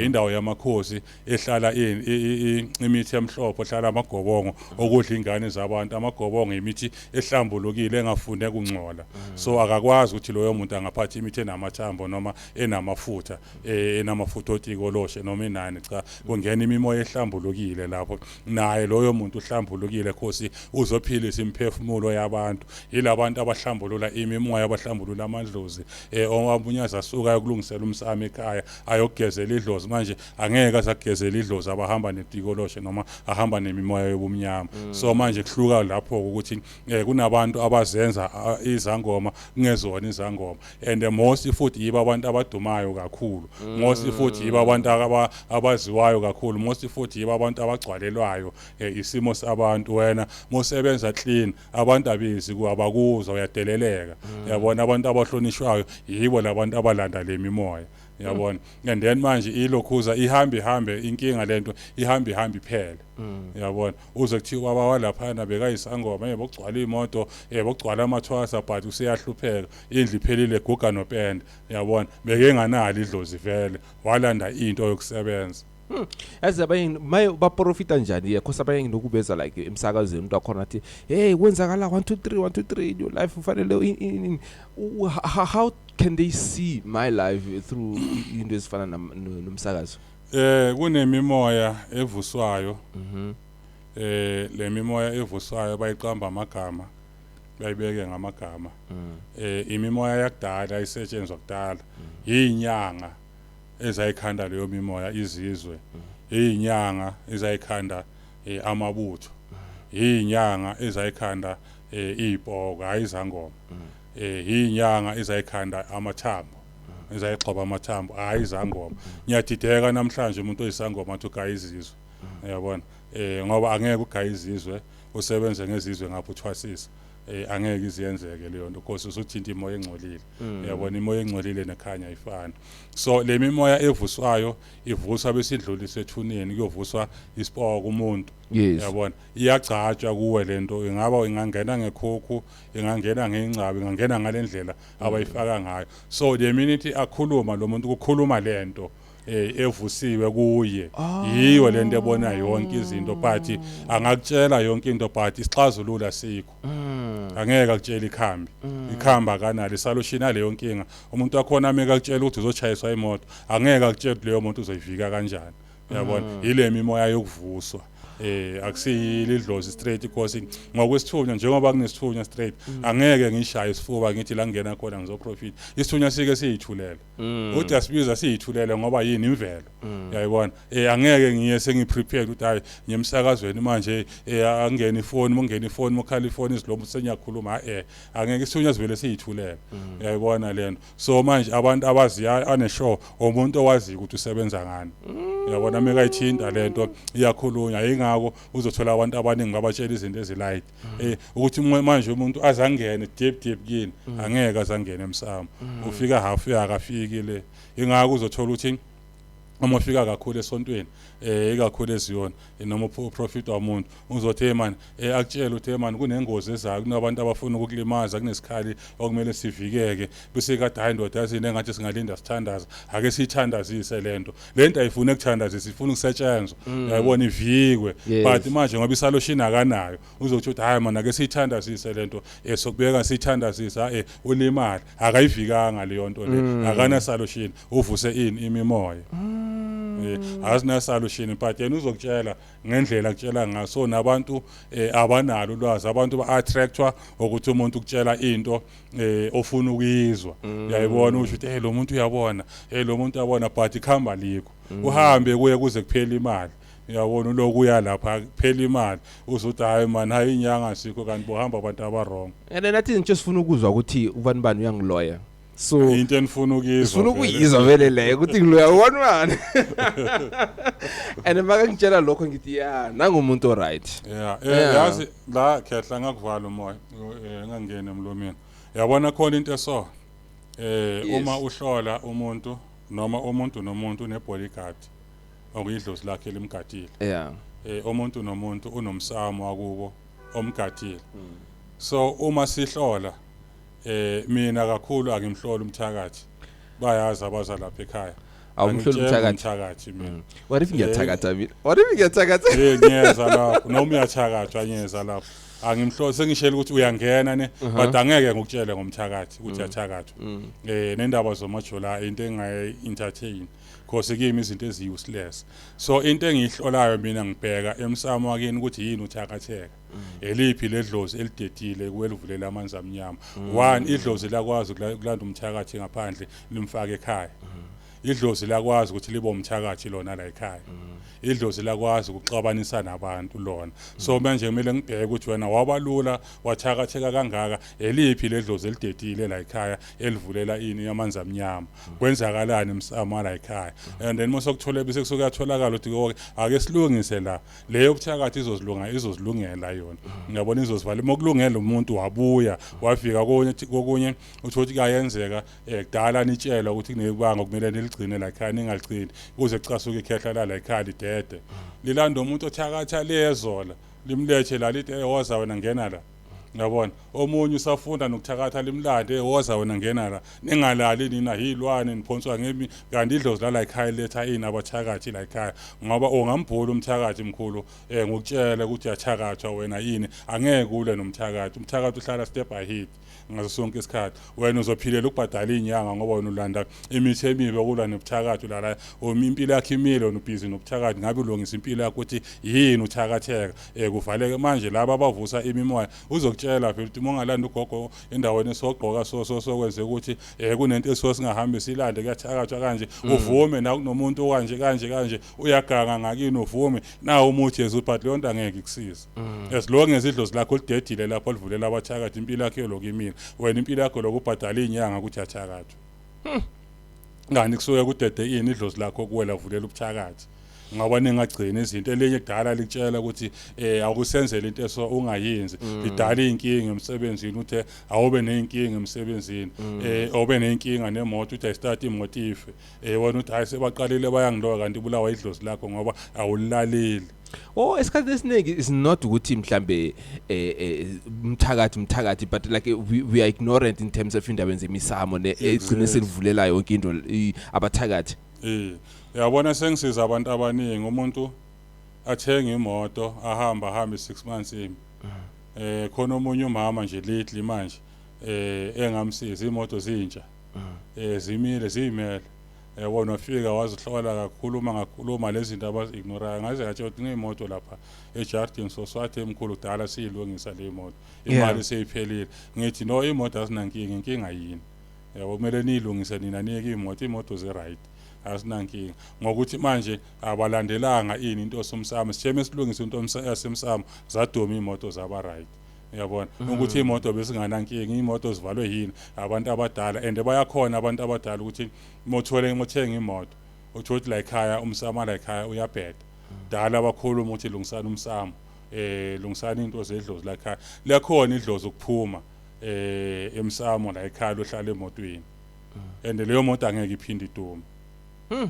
indawo yamakhosi ehlala imithi emhlophe, ehlala amagobongo okudla ingane zabantu. Amagobongo imithi ehlambulukile engafune kungcola, so akakwazi ukuthi loyo muntu angaphatha imithi enamathambo noma enamafutha, enamafutha otikoloshe noma inani. Cha, kungena imimoya ehlambulukile lapho, naye loyo muntu uhlambulukile, khosi uzophilisa imiphefumulo yabantu. Yilabantu abahlambulula imimoya, abahlambulula amadlozi. Omunye azasuka ayokulungisela umsamo ekhaya, ayokugezela idlozi. Manje angeke azakugezela idlozi abahamba netikoloshe noma ahamba nemimoya yobumnyama. So manje kuhluka lapho ukuthi kunabantu abazenza izangoma kungezona izangoma, and most futhi yibo abantu abadumayo kakhulu, most futhi yibo abantu abaziwayo kakhulu, most futhi yibo abantu abagcwalelwayo isimo sabantu. Wena mosebenza clean, abantu abizi abakuzwa, uyadeleleka, yabona. Abantu abahlonishwayo yibo labantu abalanda le mimoya, yabona. And then manje ilokhuza ihambe ihambe inkinga lento, ihambe ihambe iphele, yabona. Uze kuthiwa ubaba walaphana bekayisangoma, bokugcwala imoto, bokugcwala amathwasa, but useyahlupheka, indlu iphelile, guga nopende, yabona, bekenganalo idlozi vele, walanda into yokusebenza. Yazi, abanye maye baprofita njani? Yakho abanye nginokubeza like emsakazweni, umuntu wakhona athi, "Hey, kwenzakala 1 2 3 1 2 3 in your life, ufanele how can they see my life through into ezifana nomsakazo?" Kunemimoya evuswayo. Le mimoya evuswayo bayiqamba amagama, bayibeke ngamagama. Imimoya yakudala isetshenzwa kudala izinyanga ezayikhanda leyo mimoya, izizwe, izinyanga ezayikhanda amabutho, izinyanga ezayikhanda izipoko, hayi izangoma, izinyanga ezayikhanda amathambo, ezayixhoba amathambo, hayi izangoma. Ngiyadideka namhlanje umuntu oyisangoma athi ugaya izizwe, uyabona, ngoba angeke ugaya izizwe, usebenze ngezizwe ngapho uthwasisa, angeke iziyenzeke leyo nto, because usuthinta imoya engcolile, uyabona. Imoya engcolile nekhanya ifana. So le mimoya evuswayo ivuswa bese idluliswa ethuneni, kuyovuswa isipoko kumuntu. Uyabona, iyagcatshwa kuwe lento, ingaba ingangena ngekhukhu, ingangena ngengcabi, ingangena ngalendlela abayifaka ngayo. So the minute akhuluma lo muntu, kukhuluma lento evusiwe kuye, yiyo lento ebona yonke izinto, but angakutshela yonke into, but isixazululo asikho. Angeke akutshela ikhambi, ikhambi akanalo, isolution aleyo nkinga. Umuntu wakhona ameke akutshela ukuthi uzochayiswa imoto, angeke akutshela ukuthi leyo muntu uzoyivika kanjani, uyabona. Yile mimoya yokuvuswa. Akusiyile idlozi straight, because ngokwesithunywa, njengoba kunesithunywa straight, angeke ngishaye isifuba ngithi la ngena khona ngizoprofit. Isithunywa sike siyithulele, uthi asibiza siyithulele, ngoba yini? Imvelo, uyayibona. Angeke ngiye sengiprepared ukuthi hayi, ngiyemsakazweni manje, angene ifoni, mongena ifoni, mokhala ifoni, isilomo sengiyakhuluma. Angeke, isithunywa sivele siyithulele, uyayibona lento. So manje abantu abaziya aneshow, umuntu owaziyo ukuthi usebenza ngani, uyabona, mekayithinta lento iyakhulunywa. Yingakho uzothola abantu abaningi babatshela izinto ezilight, ukuthi manje umuntu azangene deep deep kini, angeke azangene emsamo, ufika half, uyakafiki le. Ingakho uzothola ukuthi uma ufika kakhulu esontweni, ikakhulu eziyona noma uprofit wamuntu, uzothi, "Hey man," akutshela ukuthi, "Hey man, kunengozi ezayo, kunabantu abafuna ukukulimaza, kunesikhali okumele sivikeke." Bese kade, "Hayi ndoda, yazini, engathi singalinda sithandaza, ake siyithandazise lento." Lento ayifuni ukuthandazisa, ifuna ukusetshenzwa, uyayibona, ivikwe. But manje ngoba isolution akanayo, uzokuthi ukuthi, "Hayi man, ake siyithandazise lento, sokubeka siyithandazisa." Ulimali akayivikanga leyo nto le, akana solution, uvuse ini? Imimoya. Azina solution, but yena uzokutshela ngendlela akutshela ngaso. So nabantu abanalo ulwazi, abantu ba-attractwa ukuthi umuntu ukutshela into ofuna ukuyizwa, uyayibona, usho ukuthi, "Hey, lo muntu uyabona, hey, lo muntu uyabona," but ikhamba likho, uhambe kuye kuze kuphele imali, uyabona, uloku uya lapha kuphela imali, uzothi, "Hayi man, hayi, inyanga sikho," kanti bohamba abantu aba-wrong. And nathi nje sifuna ukuzwa ukuthi ubani bani uyangiloya, so into enifuna ukuyizwa sifuna vele. Ukuyizwa vele leyo ukuthi ngiloya one one, and makangitshela lokho ngithi, "Ya, nangumuntu oright." Yeah, yazi la khehla, ngakuvala umoya, ngangena emlomeni. Yabona khona into eso. Uma uhlola umuntu, noma umuntu nomuntu une-bodyguard, okuyidlozi lakhe limgadile. Umuntu nomuntu unomsamo wakubo omgadile. So uma sihlola, mina kakhulu angimhlola umthakathi. Bayazi abaza lapha ekhaya. Awumhloli Angitsheli. Umthakathi? Umthakathi mina. What if ngiyathakatha mina? What if ngiyathakatha? Ngiyeza lapho, noma uyathakathwa, ngiyeza lapho. Angimhloli, sengishela ukuthi uyangena ne, but angeke ngikutshele ngomthakathi ukuthi uyathakathwa. Nendaba zomajola, into engayi entertain, cause kimi izinto ezi useless. So into engiyihlolayo mina, ngibheka emsamo wakini ukuthi yini uthakatheka, eliphi ledlozi elidedile kwelivulela amanzi amnyama. One, idlozi lakwazi ukulanda umthakathi ngaphandle limfake ekhaya. Idlozi lakwazi ukuthi libe umthakathi lona la ekhaya. Idlozi lakwazi ukuxabanisa nabantu lona. So manje kumele ngibheke ukuthi wena wabalula wathakatheka kangaka, eliphi ledlozi elidedile la ekhaya elivulela ini, amanzi amnyama, kwenzakalani emsamo la ekhaya. And then mase kuthole, bese kusuke kuyatholakala ukuthi okay, ake silungise la, leyo buthakathi izozilunga, izozilungela yona, ngiyabona, izozivala. Uma kulungela umuntu wabuya wafika konye kokunye, uthola ukuthi kuyayenzeka, kudala nitshelwa ukuthi kunebanga okumele niligcine la ekhaya, ningaligcini kuze kucasuke ikhehla la la ekhaya, lidede lilanda umuntu othakatha lezola, limlethe la, lithi, "Hey, woza wena, ngena la." Ngiyabona omunye usafunda nokuthakatha, limlande, "Hey, woza wena, ngena la." Ningalali nina, yilwane niphonswa ngemi, kanti idlozi la la ekhaya letha ini? Abathakathi la ekhaya. Ngoba ungambhula umthakathi mkhulu, ngokutshela ukuthi uyathakathwa wena yini, angeke ule nomthakathi. Umthakathi uhlala step ahead ngaso sonke isikhathi. Wena uzophilela ukubhadala iy'nyanga, ngoba wena ulanda imithi emibi okulwa nobuthakathi. Ulala uma impilo yakho imile, wena ubhizi nobuthakathi. Ngabe ulungisa impilo yakho ukuthi yini uthakatheka, kuvaleke. Manje laba abavusa imimoya, uzokutshela phela ukuthi uma ungalanda ugogo endaweni esogqoka, so so so kwenzeka ukuthi kunento esuke singahambi silande, kuyathakathwa kanje, uvume na kunomuntu okanje kanje kanje, uyaganga ngakini, uvume nawo umuthi yezu, but leyo nto angeke ikusize as long as idlozi lakho lidedile lapho livulela abathakathi. Impilo yakho yolokhu imile, wena impilo yakho lokhu ubhadala iy'nyanga ukuthi yathakathwa ngani, kusuke kudede ini? Idlozi lakho kuwe lavulela ubuthakathi, ngoba ningagcini izinto. Elinye kudala likutshela ukuthi akusenzele into eso, ungayenzi, lidala inkinga emsebenzini, uthe awube nenkinga emsebenzini, awube nenkinga nemoto, uthi ayistart imoto ife, wena uthi, "Hayi, sebaqalile bayangiloka," kanti ibulawa idlozi lakho ngoba awulaleli. Oh, esikhathini esiningi is not ukuthi mhlambe umthakathi umthakathi, but like we are ignorant in terms of indaba zemisamo ne egcine selivulela yonke into abathakathi. Uyabona, sengisiza abantu abaningi, umuntu athenga imoto, ahamba ahambe 6 months imi. Khona omunye umama nje lately manje engamsiza, imoto zintsha. Zimile, ziyimele. Yabona, wafika wazihlola kakhuluma ngakhuluma lezi zinto abazi-ignorayo, ngaze ngatshela ukuthi kuney'moto lapha ejardini, so swathi emkhulu kudala siyilungisa le moto, imali seyiphelile. Ngithi no, imoto azinankinga, inkinga yini? Yabo, kumele niyilungise nina, niyeke iy'moto, iy'moto zi-right, asinankinga. Ngokuthi manje abalandelanga ini into yosomsamo, sithe mesilungisa into yasemsamo zaduma iy'moto zaba right. Uyabona ukuthi imoto besinganankinga, imoto zivalwe yini abantu abadala, and bayakhona abantu abadala ukuthi mothole mothenga imoto, uthola ukuthi la ekhaya umsamo la ekhaya uyabheda. Dala bakhuluma ukuthi lungisani umsamo, lungisani into zedlozi la ekhaya, liyakhona idlozi ukuphuma emsamo la ekhaya lohlala emotweni, and leyo moto angeke iphinde idume.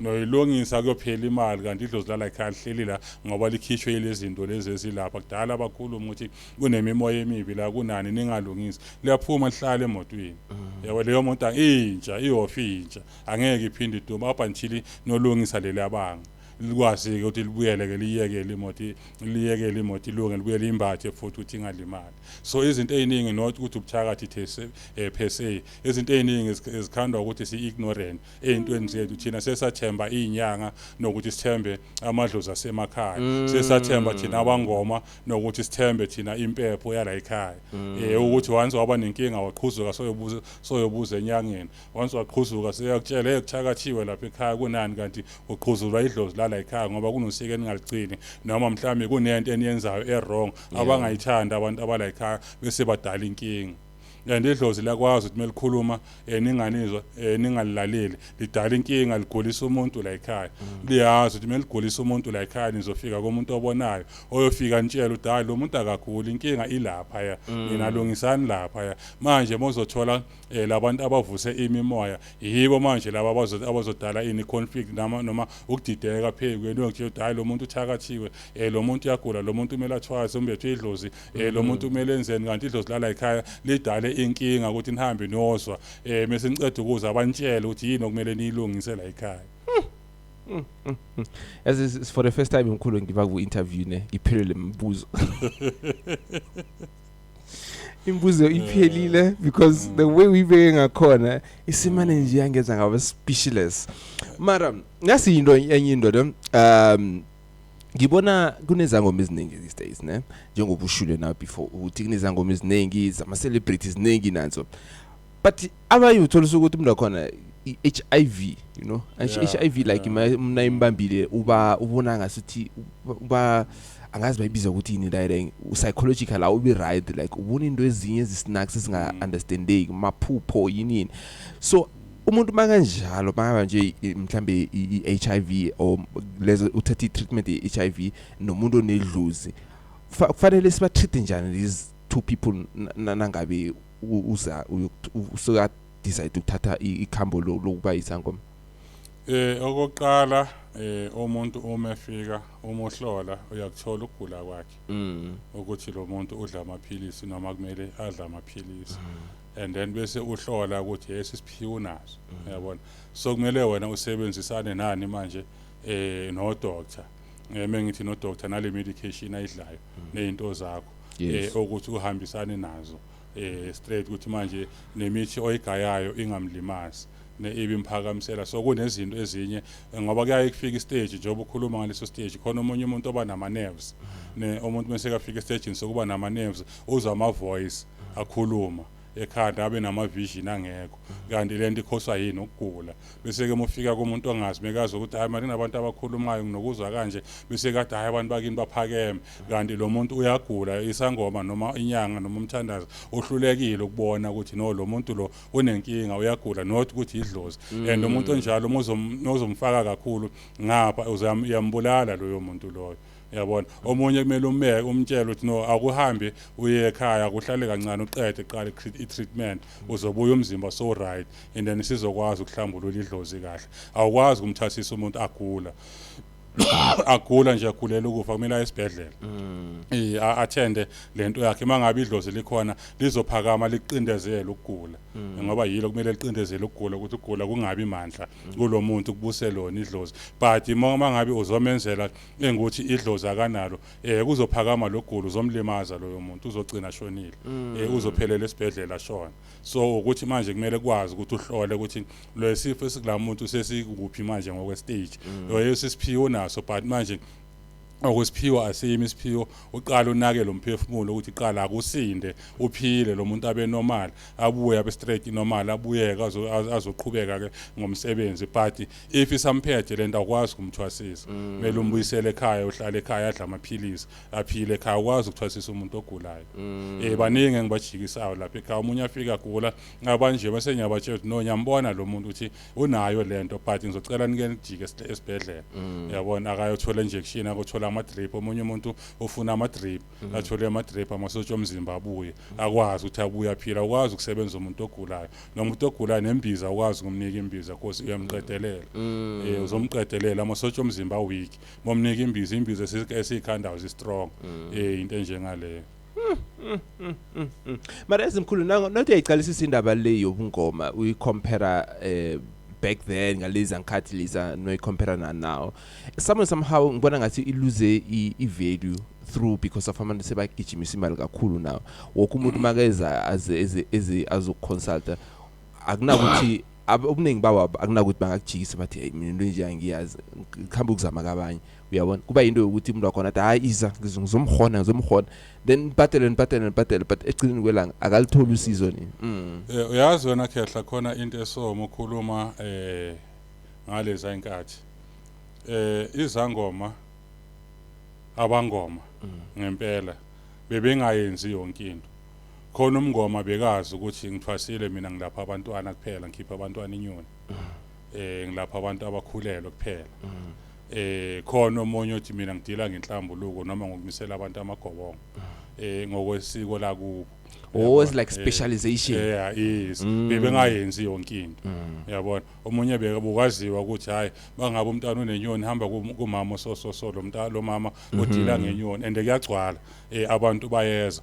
Noyilungisa kuyophela imali, kanti idlozi lala ekhaya lihleli la ngoba likhishwe yilezi zinto lezi ezilapha. Kudala bakhuluma ukuthi kunemimoya emibi la, kunani ningalungisi, liyaphuma lihlala emotweni. Yabo, leyo moto intsha, ihofi intsha, angeke iphinde idume up until nolungisa leli abanga likwazi-ke ukuthi libuyele-ke, liyekele imoto, liyekele imoto ilunge, libuyele imbathe futhi ukuthi ingalimali. So izinto ey'ningi, not ukuthi ubuthakathi per se, izinto ey'ningi ezikhandwa ukuthi si-ignorant ey'ntweni zethu. Thina sesathemba iy'nyanga nokuthi sithembe amadlozi asemakhaya, sesathemba thina abangoma nokuthi sithembe thina impepho yala ekhaya, ukuthi once waba nenkinga waqhuzuka soyobuza enyangeni, once waqhuzuka seyakutshela, hey, kuthakathiwe lapha ekhaya, kunani, kanti uqhuzulwa idlozi lala ekhaya ngoba kunosiko eningaligcini, noma mhlawumbe kunento eniyenzayo e-wrong abangayithandi abantu abala ekhaya, bese badala inkinga. And idlozi liyakwazi ukuthi melikhuluma ninganizwa, ningalilaleli, lidala inkinga, ligulisa umuntu la ekhaya. Liyazi ukuthi meligulisa umuntu la ekhaya nizofika kumuntu obonayo, oyofika nitshela ukuthi hayi, lo muntu akaguli, inkinga ilapha ya nina, lungisani lapha ya. Manje mozothola labantu abavuse imimoya yibo manje laba abazodala ini conflict noma ukudideka phezu kwenu, uyokutshela ukuthi hayi, lo muntu uthakathiwe, lo muntu uyagula, lo muntu kumele athwase, umbethwe idlozi, lo muntu kumele enzeni, kanti idlozi lala ekhaya lidale inkinga ukuthi nihambe niyozwa, mase niceda ukuza abanitshele ukuthi yini okumele niyilungise la ekhaya. As is for the first time mkhulu ngiba ku interview ne ngiphelele imibuzo, imibuzo iphelile, because the way uyibeke ngakhona isimane nje yangenza ngaba speechless. Mara nasi into enye into le, ngibona kunezangoma eziningi these days ne, njengoba ushule now before ukuthi kunezangoma eziningi zama celebrities ziningi nanso, but abanye uthola ukuthi umuntu wakhona i-HIV, you know, HIV like mna imbambile, uba ubona ngasuthi uba angazi bayibiza ukuthi yini la, psychological awubi right, like ubona into ezinye ezisnacks ezinga understandeki, maphupho, yini yini. So umuntu makanjalo makaba nje mhlambe i-HIV or lezo uthatha i-treatment ye-HIV nomuntu onedlozi, kufanele siba-treat njani these two people nangabe uza usuka decide ukuthatha ikhambo lokuba isangoma? Okokuqala, umuntu uma efika, uma uhlola uyakuthola ukugula kwakhe ukuthi lo muntu udla amaphilisi noma kumele adle amaphilisi, and then bese uhlola ukuthi yes, isiphiwo unaso, uyabona. So kumele wena usebenzisane nani manje, no doctor, mengithi no doctor nale medication ayidlayo nezinto zakho ukuthi uhambisane nazo straight, ukuthi manje nemithi oyigayayo ingamlimazi ne ibimphakamisela. So kunezinto ezinye, ngoba kuyaye kufika istage, njengoba ukhuluma ngaleso stage, khona omunye umuntu oba nama nerves ne, umuntu mase kafika estageni sokuba nama nerves, uzwa ama voice akhuluma ekhanda, abe nama vision angekho, kanti lento ikhoswa yini? Ukugula. Bese ke mufika kumuntu ongazi, mekazi ukuthi hayi manje kunabantu abakhulumayo, nginokuzwa kanje, bese kade hayi, abantu bakini baphakeme, kanti lo muntu uyagula. Isangoma noma inyanga noma umthandazo uhlulekile ukubona ukuthi no, lo muntu lo unenkinga, uyagula, not ukuthi idlozi. And umuntu onjalo uma uzomfaka kakhulu ngapha uyambulala loyo muntu loyo, uyabona. Omunye kumele umeke, umtshele ukuthi no, akuhambe uye ekhaya, kuhlale kancane, uqede qala i-treatment, uzobuya umzimba so right, and then sizokwazi ukuhlambulula idlozi kahle. Awukwazi ukumthathisa umuntu agula, agula nje, agulela ukufa, kumele aye esibhedlela, attende lento yakhe. Mangabe idlozi likhona lizophakama liqindezele ukugula. Ngoba yilo kumele liqindezele ukugula, ukuthi ukugula kungabi mandla kulo muntu, kubuse lona idlozi. But uma ngabe uzomenzela engukuthi idlozi akanalo, kuzophakama lokugula, uzomlimaza loyo muntu, uzogcina shonile, uzophelela esibhedlela shona. So ukuthi manje kumele kwazi ukuthi uhlole ukuthi lo sifo esikula muntu sesikuphi manje ngokwe stage, lo sisiphiwo naso. But manje okusiphiwa asiyimi isiphiwo, uqala unake lo mphefumulo ukuthi qala akusinde, uphile lo muntu, abe normal, abuye abe straight normal, abuyeke azoqhubeka ke ngomsebenzi. But if isamphethe lento, awukwazi ukumthwasisa, kumele umbuyisele ekhaya, uhlale ekhaya, adla amaphilisi, aphile ekhaya. Ukwazi ukuthwasisa umuntu ogulayo, baningi engibajikisayo lapha ekhaya. Omunye afika agula abanje, bese ngiyabatshela ukuthi no, ngiyambona lo muntu ukuthi unayo lento, but ngizocela nike nijike esibhedlela, yabona, akayothola injection, akothola ama-drip. Omunye umuntu ufuna ama-drip, athole ama-drip, amasotsha omzimba abuye, akwazi ukuthi abuye aphila. Ukwazi ukusebenza umuntu ogulayo, nomuntu ogulayo nembiza ukwazi ukumnika imbiza, cause uyamqedelela, uzomqedelela. Amasotsha omzimba weak, bomnika imbiza, imbiza esiyikhandayo zi-strong, into enjengaleyo. Mara ezimkhulu, nothi uyayiqalisisa indaba le yobungoma, uyicompare back then ngalezi ngikhathi leza, noyicompare na now, somehow ngibona ngathi iluze i-value through because of abantu sebagijimisa imali kakhulu now. Wonke umuntu makeza aze eze eze azokuconsulta, akunakuthi obuningi babo akunakuthi bangakujikisa bathi, "Hey, mina into enje angiyazi, ngihamba ukuzama kabanye." Uyabona, kuba yinto yokuthi umuntu wakhona athi, "Hayi, iza, ngizomhona, ngizomhona," then nibhadele, nibhadele, nibhadele, but ekugcineni kwelanga akalitholi usizo ni. Uyazi wena khehla, khona into esoma ukhuluma ngaleza inkathi, izangoma, abangoma ngempela bebengayenzi yonke into. Khona umngoma bekazi ukuthi ngithwasile mina, ngilapha abantwana kuphela, ngikhipha abantwana inyoni, ngilapha abantu abakhulelwe kuphela. Khona omunye othi mina ngidila ngenhlambuluko noma ngokumisela abantu amagobongo ngokwesiko lakubo. Oh, it's like specialization. Yeah, yes, bebengayenzi yonke into, yabona. Omunye bekabukwaziwa ukuthi hayi, bangabe umntwana unenyoni, hamba kumama so so so, lo mntana, lo mama odila ngenyoni, and kuyagcwala, abantu bayeza.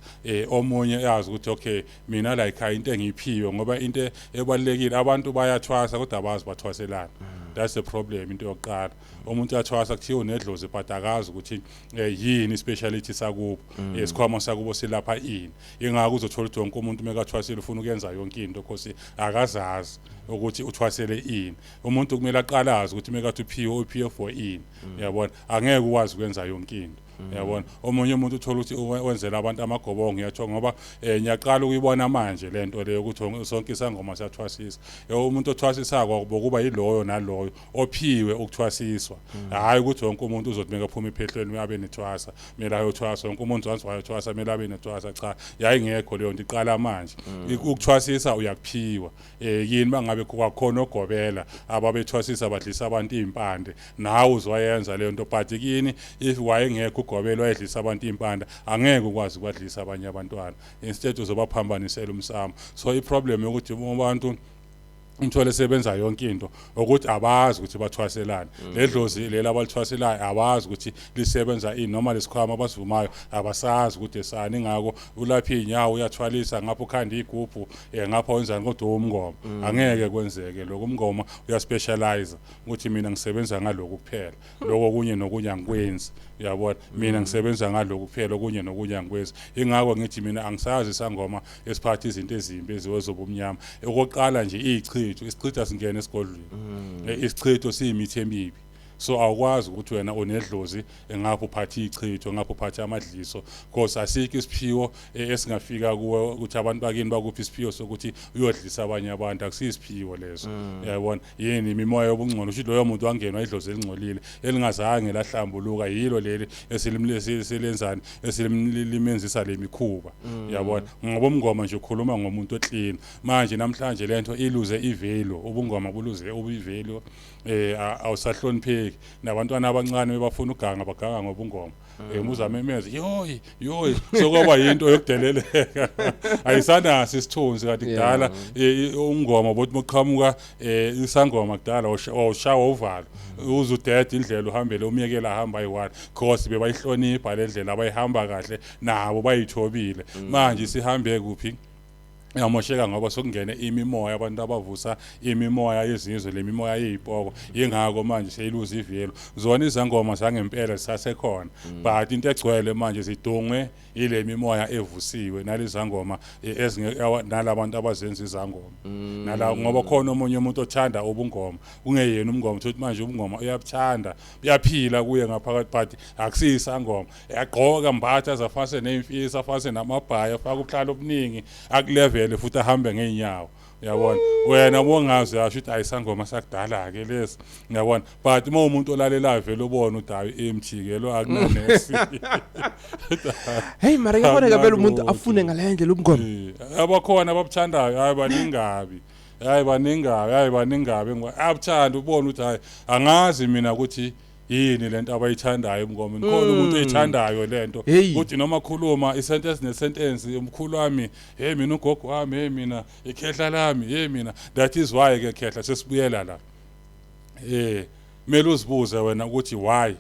Omunye yazi ukuthi okay, mina la ekhaya into engiyiphiwe, ngoba into ebalekile, abantu bayathwasa kodwa abazi bathwaselana. That's the problem. Into yokuqala, umuntu uyathwasa, kuthiwa unedlozi, but akazi ukuthi yini speciality sakubo, isikhwama sakubo silapha ini. Ingakho uzothola ukuthi wonke umuntu mekathwasile ufuna ukuyenza yonke into, cause akazazi ukuthi uthwasele ini. Umuntu kumele aqalaze ukuthi mekathi uphiwe, uphiwe for ini, uyabona. Angeke ukwazi ukwenza yonke into, uyabona. Omunye umuntu uthola ukuthi wenzela abantu amagobongo, ngiyathiwa ngoba ngiyaqala ukuyibona manje lento leyo ukuthi sonke isangoma siyathwasisa. Umuntu othwasisako bokuba yiloyo naloyo ophiwe ukuthwasiswa, hayi ukuthi wonke umuntu uzothi mekaphuma ephehlweni abe nethwasa, kumele ayothwasa. Wonke umuntu once wayothwasa kumele abe nethwasa. Cha, yayingekho leyo nto, iqala manje. Ukuthwasisa uyakuphiwa. Yini bangabe kwakhona ogobela ababethwasisa, badlisa abantu impande, nawe uzoyenza leyo nto. But kini if wayengekho ugobela wayedlisa abantu impande, angeke ukwazi ukwadlisa abanye abantwana, instead uzobaphambanisela umsamo. So iproblem yokuthi abantu umthole sebenza yonke into ukuthi abazi ukuthi bathwaselani, ledlozi lela abalithwaselayo abazi ukuthi lisebenza ini, noma lesikhwama abasivumayo abasazi ukuthi esani. Ingakho ulapha iy'nyawo, uyathwalisa ngapha, ukhanda igubhu, ngapha wenzani, kodwa umngoma angeke kwenzeke lokho. Umngoma uyaspecialize ukuthi mina ngisebenza ngalokhu kuphela, lokho okunye nokunye angikwenzi, uyabona. Mina ngisebenza ngalokhu kuphela, okunye nokunye angikwenzi. Ingakho ngithi mina angisazi isangoma esiphatha izinto ezimbi ezobumnyama. Okokuqala nje, iyichitho, isichitho asingena esigodlweni. Isichitho siyimithi emibi, so awukwazi ukuthi wena unedlozi engapha uphatha ichitho, ngapha uphatha amadliso, because asikho isiphiwo esingafika kuwe ukuthi abantu bakini bakuphi isiphiwo sokuthi uyodlisa abanye abantu. Akusiyisiphiwo leso, uyabona. Yini imimoya yobungcono? Usho loyo muntu wangenwa idlozi elingcolile elingazange lahlambuluka, yilo leli esilenzani, esilimenzisa le mikhuba, uyabona. Ngoba umngoma nje ukhuluma ngomuntu oclean. Manje namhlanje lento iluze ivalue, ubungoma buluze ubuvalue, awusahlonipheki. Nabantwana abancane bebafuna uganga, baganga ngobungoma. Muzamemeze yoyi yoyi, sokwaba yinto yokudeleleka, ayisanaso isithunzi. Kanti kudala ungoma bothi moqhamuka isangoma kudala wawushawa uvalo, uzudeda indlela uhambele, umyekela ahamba ayi-one, cause bebayihlonipha le ndlela abayihamba kahle nabo, bayithobile. Manje sihambe kuphi? Yamosheka ngoba sokungene imimoya, abantu abavusa imimoya yezizwe, le mimoya yey'poko. Yingakho manje seyiluza ivelo. Zona izangoma zangempela zisasekhona, but into egcwele manje zidungwe ile mimoya evusiwe nalezangoma nalabantu abazenza izangoma nala, ngoba khona omunye umuntu othanda ubungoma ungeyena umngoma, uthi manje ubungoma uyabuthanda, uyaphila kuye ngaphakathi, but akusiyisangoma. Yagqoka mbatha azafase ney'mfisa, afase namabhayi, afake ubuhlalo obuningi, akulevele futhi ahambe ngey'nyawo, uyabona. Wena bongazi yasho ukuthi ayisangoma sakudala-ke lesi, uyabona. But uma umuntu olalelayo vele ubone ukuthi hayi, empty-ke lo, akunanesi. Hey, mara ngiyabona vele umuntu afune ngale ndlela ubungoma. Abakhona ababuthandayo, hayi baningabi, hayi baningabi, hayi baningabi abuthanda, ubone ukuthi hayi, angazi mina ukuthi yini lento abayithandayo ebungomeni. Khona umuntu oyithandayo lento ukuthi noma khuluma isentence nesentence, umkhulu wami, hey mina, ugogo wami, hey mina, ikhehla lami, hey mina. That is why ke khehla sesibuyela la, kumele uzibuze wena ukuthi why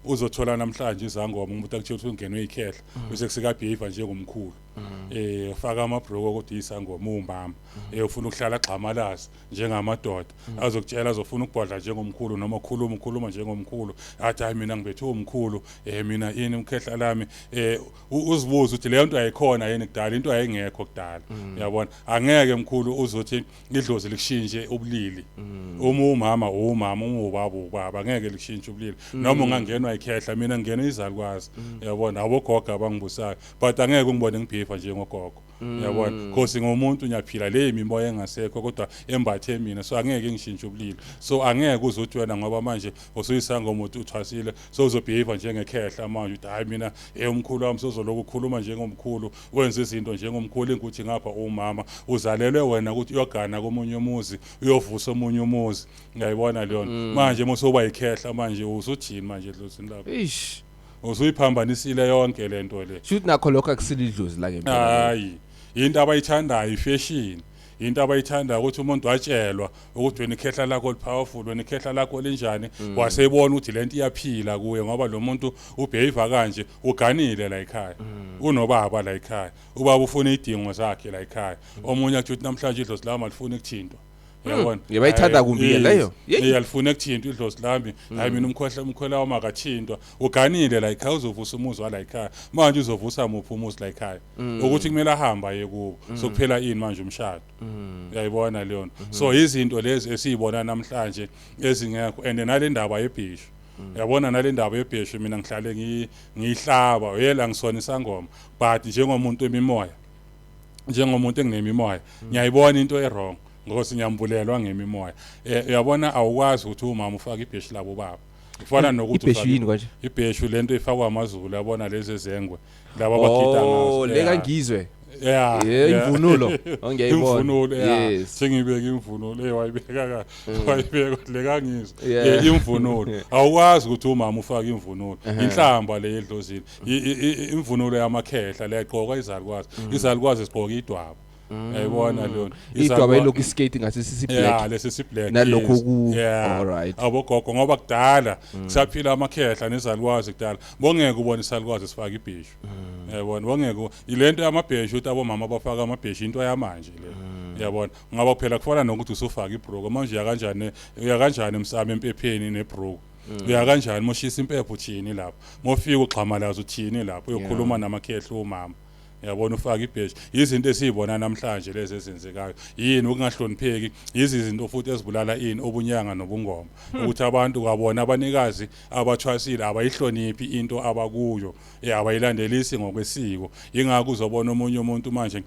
uzothola namhlanje izangoma, umuntu akutshela ukuthi ungenwe ikhehla bese kusika behave njengomkhulu, ufaka amabhroko kodwa isangoma, umama ufuna ukuhlala agxamalazi njengamadoda, azokutshela azofuna ukubhodla njengomkhulu, noma ukhuluma ukhuluma njengomkhulu, athi hayi mina ngibethe umkhulu, mina ini umkhehla lami. Uzibuze ukuthi leyo nto ayikhona yini kudala, into ayingekho kudala, uyabona. Angeke mkhulu uzothi idlozi likushintshe ubulili. Uma umama umama, uma ubaba ubaba, angeke likushintshe ubulili noma ungangenwa ikhehla. Mina ngingena izalukwazi, uyabona, abogogo abangibusayo, but angeke ungibone ngibhifa njengogogo, uyabona, because ngumuntu ngiyaphila. Le imimoya engasekho kodwa embathe mina, so angeke ngishintshe ubulili. So angeke uzothi wena ngoba manje usuyisangoma uthi uthwasile, so uzobehave njengekhehla manje, uthi hayi mina, umkhulu wami, sozoloku ukhuluma njengomkhulu, wenza izinto njengomkhulu, ingukuthi ngapha umama uzalelwe wena ukuthi uyogana komunye umuzi, uyovusa omunye umuzi. Ngiyayibona leyo nto. Manje musoba yikhehla manje, usuthini manje edlozini lakho? Eish. Usuyiphambanisile yonke lento le. Shuthi nakho lokho akusilidlozi la ngempela. Hayi, into abayithandayo ifashion, into abayithandayo ukuthi umuntu watshelwa ukuthi wena ikhehla lakho lipowerful, wena ikhehla lakho linjani, wasebona ukuthi lento iyaphila kuye, ngoba lo muntu ubehave kanje, uganile la ekhaya, unobaba la ekhaya, ubaba ufuna idingo zakhe la ekhaya. Omunye athi ukuthi namhlanje idlozi lami alifuni ukuthintwa, uyabona. Ngebayithanda kumbi ke leyo. Yeyi. Alifuni ukuthintwa idlozi lami, hayi mina umkhwehla, umkhwela wami akathintwa. Uganile la ekhaya, uzovusa umuzi wala ekhaya. Manje uzovusa muphi umuzi la ekhaya ukuthi kumele ahambe aye kubo? So kuphela ini manje umshado? Uyayibona leyo nto. So izinto lezi esiyibona namhlanje ezingekho, and nale ndaba yebhishu, uyabona, nale ndaba yebhishu mina ngihlale ngiyihlaba uyela ngisona isangoma, but njengomuntu wemimoya, njengomuntu enginemimoya, ngiyayibona into e-wrong ngoba sinyambulelwa ngemimoya. Uyabona, awukwazi ukuthi umama ufake ibheshu labo baba, kufana nokuthi Ibheshu yini kanje? Ibheshu lento ifakwa amaZulu, yabona lezi ezengwe laba abagida ngazo. Oh, le kangizwe. Yeah, imvunulo. Ongiyayibona. Imvunulo, yeah. Sengibeka imvunulo, wayibeka ka wayibeka le kangizwe. Imvunulo. Awukwazi ukuthi umama ufake imvunulo. Inhlamba le edlozini. Imvunulo yamakhehla le egqoka izalukwazi. Izalukwazi sigqoka idwaba. Uyayibona leyo nto. Idwaba ilokhu iskate ngathi sisi black. Lesi si black. Nalokho ku All right. Abogogo, ngoba kudala kusaphila amakhehla nezalukwazi kudala. Bongeke ubone isalukwazi sifaka ibheshu. Uyabona, bongeke ilento yamabheshu ukuthi abomama bafaka amabheshu, into yamanje le. Uyabona, ngoba phela kufana nokuthi usufaka ibhruko manje, uya kanjani, uya kanjani emsamo empepheni nebhruko? Uya kanjani moshisa impepho, uthini lapho? Mofika uxhamalaza, uthini lapho? Uyokhuluma namakhehla umama. Uyabona, ufaka ibheshu. Izinto esiyibona namhlanje lezi ezenzekayo. Yini ukungahlonipheki? Yizi izinto futhi ezibulala ini obunyanga nobungoma. Ukuthi abantu kwabona abanikazi abathwasile abayihloniphi into abakuyo, abayilandelisi ngokwesiko. Ingakho uzobona omunye umuntu manje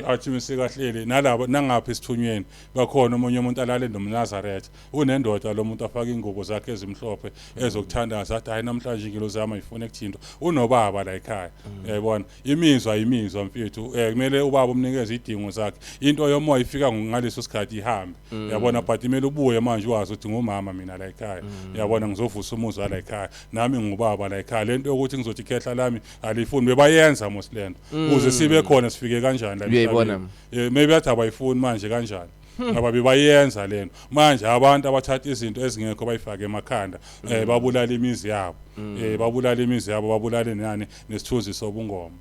athi misikahleli nalabo nangapha esithunyweni bakhona, omunye umuntu alale nomNazaretha, unendoda lo muntu, afaka ingubo zakhe ezimhlophe ezokuthandaza, athi hayi namhlanje ingilozi yami ayifune kuthintwa, unobaba la ekhaya. Uyayibona, imizwa imizwa mfethu, kumele ubaba umnikeze idingo zakhe. Into yomoya ifika ngaleso sikhathi ihambe, uyabona, but kumele ubuye manje wazi ukuthi ngumama mina la ekhaya, uyabona, ngizovusa umuzi wala ekhaya, nami ngubaba la ekhaya. Lento yokuthi ngizothi ikhehla lami alifuni, bebayenza mos lento ukuze sibe khona, sifike kanjani la Uyayibona. emhlabeni? Maybe athi abayifuni manje kanjani, ngoba bebayenza lento. Manje abantu abathatha izinto ezingekho bayifake emakhanda, babulala imizi yabo, babulala imizi yabo, babulale nani nesithunzi sobungoma.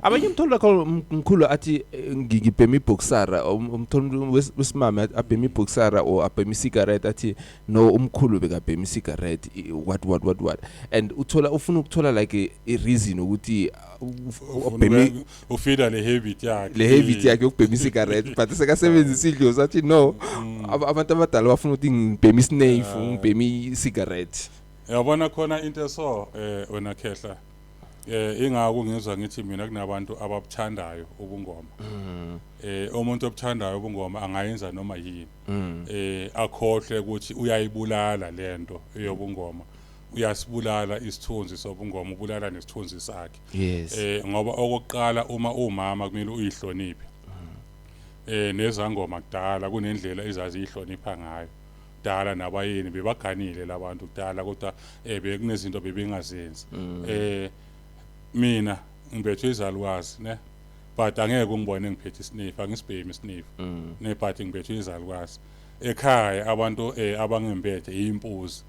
Abanye umthola kho, mkhulu, athi ngibhema ibhoksara. Umthola umuntu wesimame abhema ibhoksara or abhema i-cigarette, athi, "No, umkhulu bekabhema i-cigarette," what what what what, and uthola ufuna ukuthola like a reason ukuthi ubheme. Ufida le habit yakhe. Le habit yakhe yokubhema i-cigarette, but sekasebenzisa idlozi, athi no, abantu abadala bafuna ukuthi ngibheme isnuff, ngibheme i-cigarette. Yabona, khona into eso, wena khehla, ingako ngizwa ngithi mina kunabantu ababuthandayo ubungoma. Umuntu obuthandayo ubungoma angayenza noma yini, akhohle ukuthi uyayibulala lento eyobungoma, uyasibulala isithunzi sobungoma, ubulala nesithunzi sakhe. Ngoba okokuqala, uma umama kumele uyihloniphe. Nezangoma kudala kunendlela ezazihlonipha ngayo kudala, nabayeni bebaganile labantu kudala, kodwa bekunezinto bebengazenzi. Mina ngibethwe izalukazi ne, but angeke ungibone ngiphethe isnuff, angisibhemi isnuff ne, but ngibethwe izalukazi ekhaya. Abantu abangembethe impuzi,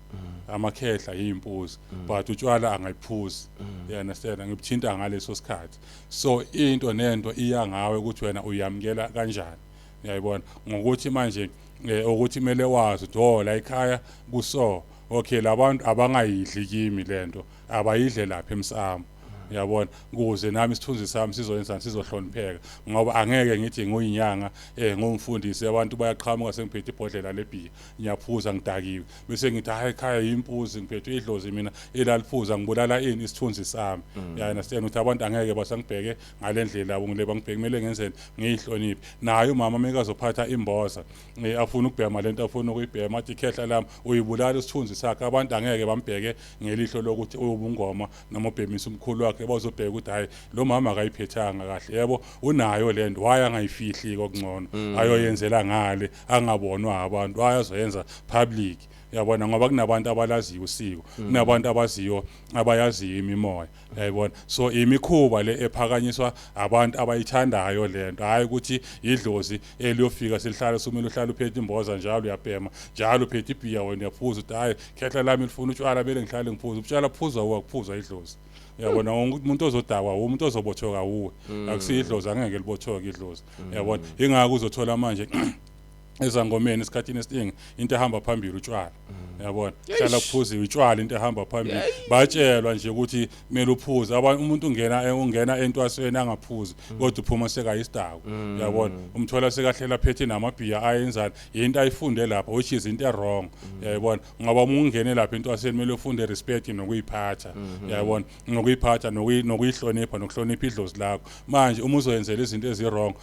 amakhehla yimpuzi, but utshwala angayiphuzi, you understand? Ngibuthinta ngaleso sikhathi. So into nento iya ngawe ukuthi wena uyamkela kanjani, uyayibona? Ngokuthi manje ukuthi kumele wazi ukuthi, oh, la ekhaya kuso, okay, labantu abangayidli kimi lento, abayidle lapha emsamo, uyabona, ukuze nami isithunzi sami sizoyenza, sizohlonipheka, ngoba angeke ngithi nguyinyanga, ngumfundisi, abantu bayaqhamuka sengiphethe ibhodlela lebhiya, ngiyaphuza, ngidakiwe, bese ngithi, "Hayi, ekhaya yimpuzi, ngiphethe idlozi mina elaliphuza." Ngibulala ini? Isithunzi sami, you understand? Ukuthi abantu angeke basangibheke ngalendlela yabo ngile bangibheke. Kumele ngenzeni? Ngiyihloniphe. Naye umama mekazophatha imboza, afuna ukubhema lento afuna ukuyibhema, athi, "Ikhehla lami," uyibulala isithunzi sakhe. Abantu angeke bambheke ngelihlo lokuthi uyubungoma noma ubhemisa umkhulu wakhe. Bazobheka ukuthi, "Hayi, lo mama akayiphethanga kahle. Yebo, unayo lento, why angayifihli kokungcono, ayoyenzela ngale angabonwa abantu, why azoyenza public?" Uyabona? Ngoba kunabantu abalaziyo usiko, kunabantu abaziyo, abayaziyo imimoya, uyayibona? So imikhuba le ephakanyiswa abantu abayithandayo lento, hayi ukuthi idlozi eliyofika selihlala sumele uhlala uphethe imboza njalo, uyabhema njalo, uphethe ibhiya wena, uyaphuza, uthi, "Hayi, khehla lami lifuna utshwala, bele ngihlale ngiphuza utshwala." Phuzwa uwakuphuzwa idlozi, uyabona? Umuntu ozodakwa, umuntu ozobothoka uwe, akusiyo idlozi. Angeke libothoke idlozi, uyabona? Ingako uzothola manje ezangomeni esikhathini esiningi into ehamba phambili utshwala, uyabona? Hlala kuphuziwe utshwala, into ehamba phambili. Batshelwa nje ukuthi kumele uphuze. Abantu umuntu ungena entwasweni angaphuzi, kodwa uphuma sekayisidakwa, uyabona? Umthola sekahlela phethe namabhiya, ayenzani, into ayifunde lapha, which is into wrong, uyayibona? Ngoba uma ungene lapha entwasweni kumele ufunde respect nokuyiphatha, uyayibona? Nokuyiphatha, nokuyihlonipha, nokuhlonipha idlozi lakho. Manje uma uzoyenzela izinto ezi-wrong,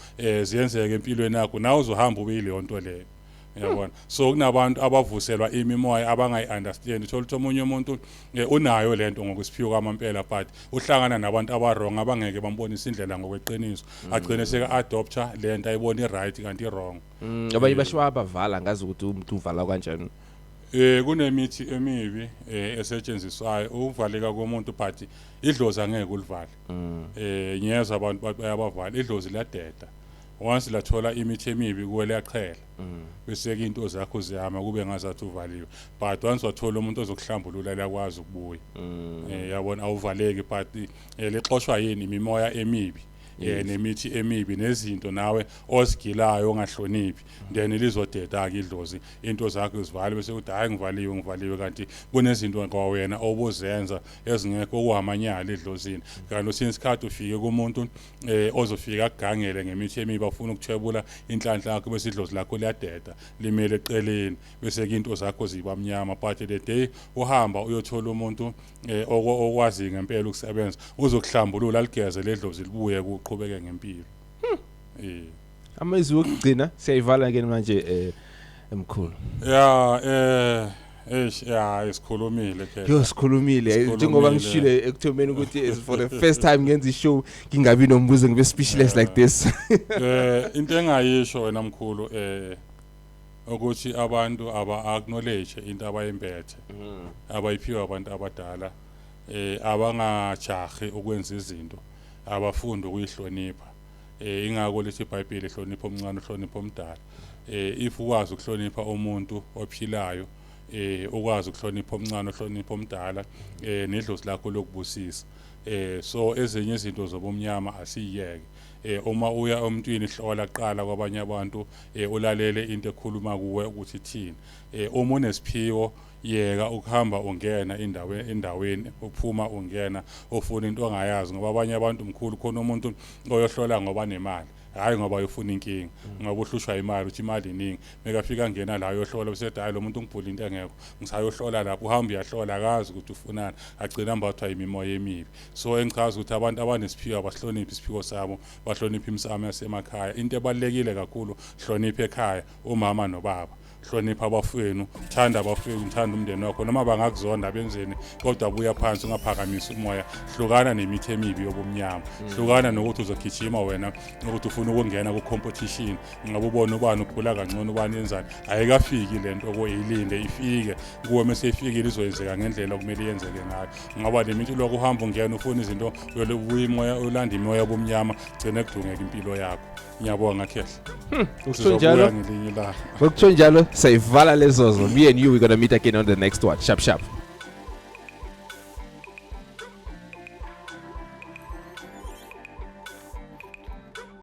ziyenzeka empilweni yakho, nawe uzohamba ube yileyo nto leyo, uyabona? So kunabantu abavuselwa imimoya abangayi-understand. Uthola ukuthi omunye umuntu unayo lento ngokwesiphiwo kwamampela, but uhlangana nabantu aba-wrong abangeke bambonise indlela ngokweqiniso, agcine seka-adopta lento ayibona i-right kanti i-wrong. Abanye basho abavala, ngazi ukuthi umuntu uvala kanjani. Kunemithi emibi esetshenziswayo ukuvaleka komuntu, but idlozi angeke ulivale. Ngiyezwa abantu bayabavala, idlozi liyadeda once lathola imithi emibi kuwe, liyaqhela, bese ke into zakho ziyama kube ngazathi uvaliwe, but once wathola umuntu ozokuhlambulula liyakwazi ukubuya. Yabona, awuvaleki, but lixoshwa yini? Imimoya emibi nemithi emibi nezinto nawe ozigilayo ongahloniphi, then lizodeda ke idlozi, into zakho zivale, bese uthi, "Hayi, ngivaliwe, ngivaliwe," kanti kunezinto kwawena obuzenza ezingekho, okuhamanyala edlozini. Kanti kwesinye isikhathi ufike kumuntu ozofika akugangele ngemithi emibi, afuna ukuthwebula inhlanhla yakho, bese idlozi lakho liyadeda, limele eqeleni, bese ke into zakho ziba mnyama. But the day uhamba uyothola umuntu okwazi ngempela ukusebenza, uzokuhlambulula, aligeze ledlozi, libuye, kuqhubeke ngempilo. Amazwi okugcina, siyayivala ke manje, emkhulu. Ya, eish, ya, isikhulumile ke. Yo, sikhulumile. Sikhulumile. Njengoba ngishilo ekuthomeni ukuthi is for the first time ngenza ishow ngingabi nombuzo, ngibe speechless like this. Into engayisho wena mkhulu, ukuthi abantu aba acknowledge into abayimbethe, abayiphiwe abantu abadala, abangajahi ukwenza izinto, abafundi ukuyihlonipha. Ingako lithi iBhayibheli, "Hlonipha omncane, uhlonipha omdala." If ukwazi ukuhlonipha umuntu ophilayo, Ukwazi ukuhlonipha omncane, uhlonipha omdala, nedlozi lakho lokubusisa. So ezinye izinto zobumnyama asiyeke. Uma uya emntwini, hlola kuqala kwabanye abantu, ulalele into ekhuluma kuwe ukuthi ithini. Uma unesiphiwo, yeka ukuhamba ungena indaweni endaweni, uphuma ungena ufuna into ongayazi, ngoba abanye abantu, mkhulu, khona umuntu oyohlola ngoba nemali, hayi ngoba uyofuna inkinga, ngoba uhlushwa imali, uthi imali iningi. Mekafika ngena la ayohlola, bese ethi, "Hayi, lo muntu ngibhula into engekho, ngisayohlola lapho." Uhamba uyahlola, akazi ukuthi ufunani, agcina ambathwa imimoya emibi. So engichaza ukuthi abantu abanesiphiwo abasihloniphe isiphiwo sabo, bahloniphe imisamo yasemakhaya. Into ebalulekile kakhulu, hloniphe ekhaya, umama nobaba, hlonipha abafowenu, thanda abafowenu, thanda umndeni wakho, noma bangakuzonda benzeni, kodwa buya phansi, ungaphakamisi umoya. Hlukana nemithi emibi yobumnyama, hlukana nokuthi uzogijima wena ukuthi ufuna ukungena ku-competition, ngabe ubone ubani uphula kangcono, ubani yenzani. Ayikafiki le nto, kuyilinde ifike kuwe. Mese ifikile, izoyenzeka ngendlela okumele yenzeke ngayo, ngoba le mithi lokhu uhamba ungena ufuna izinto, ubuya imoya, ulanda imoya yobumnyama, gcine kudungeka impilo yakho. Ngiyabonga, Khehla. Ngokutsho njalo. Sizobuya ngelinye ilanga. Ngokutsho njalo, sayivala lezozo. Me and you, we're gonna meet again on the next one. Sharp sharp.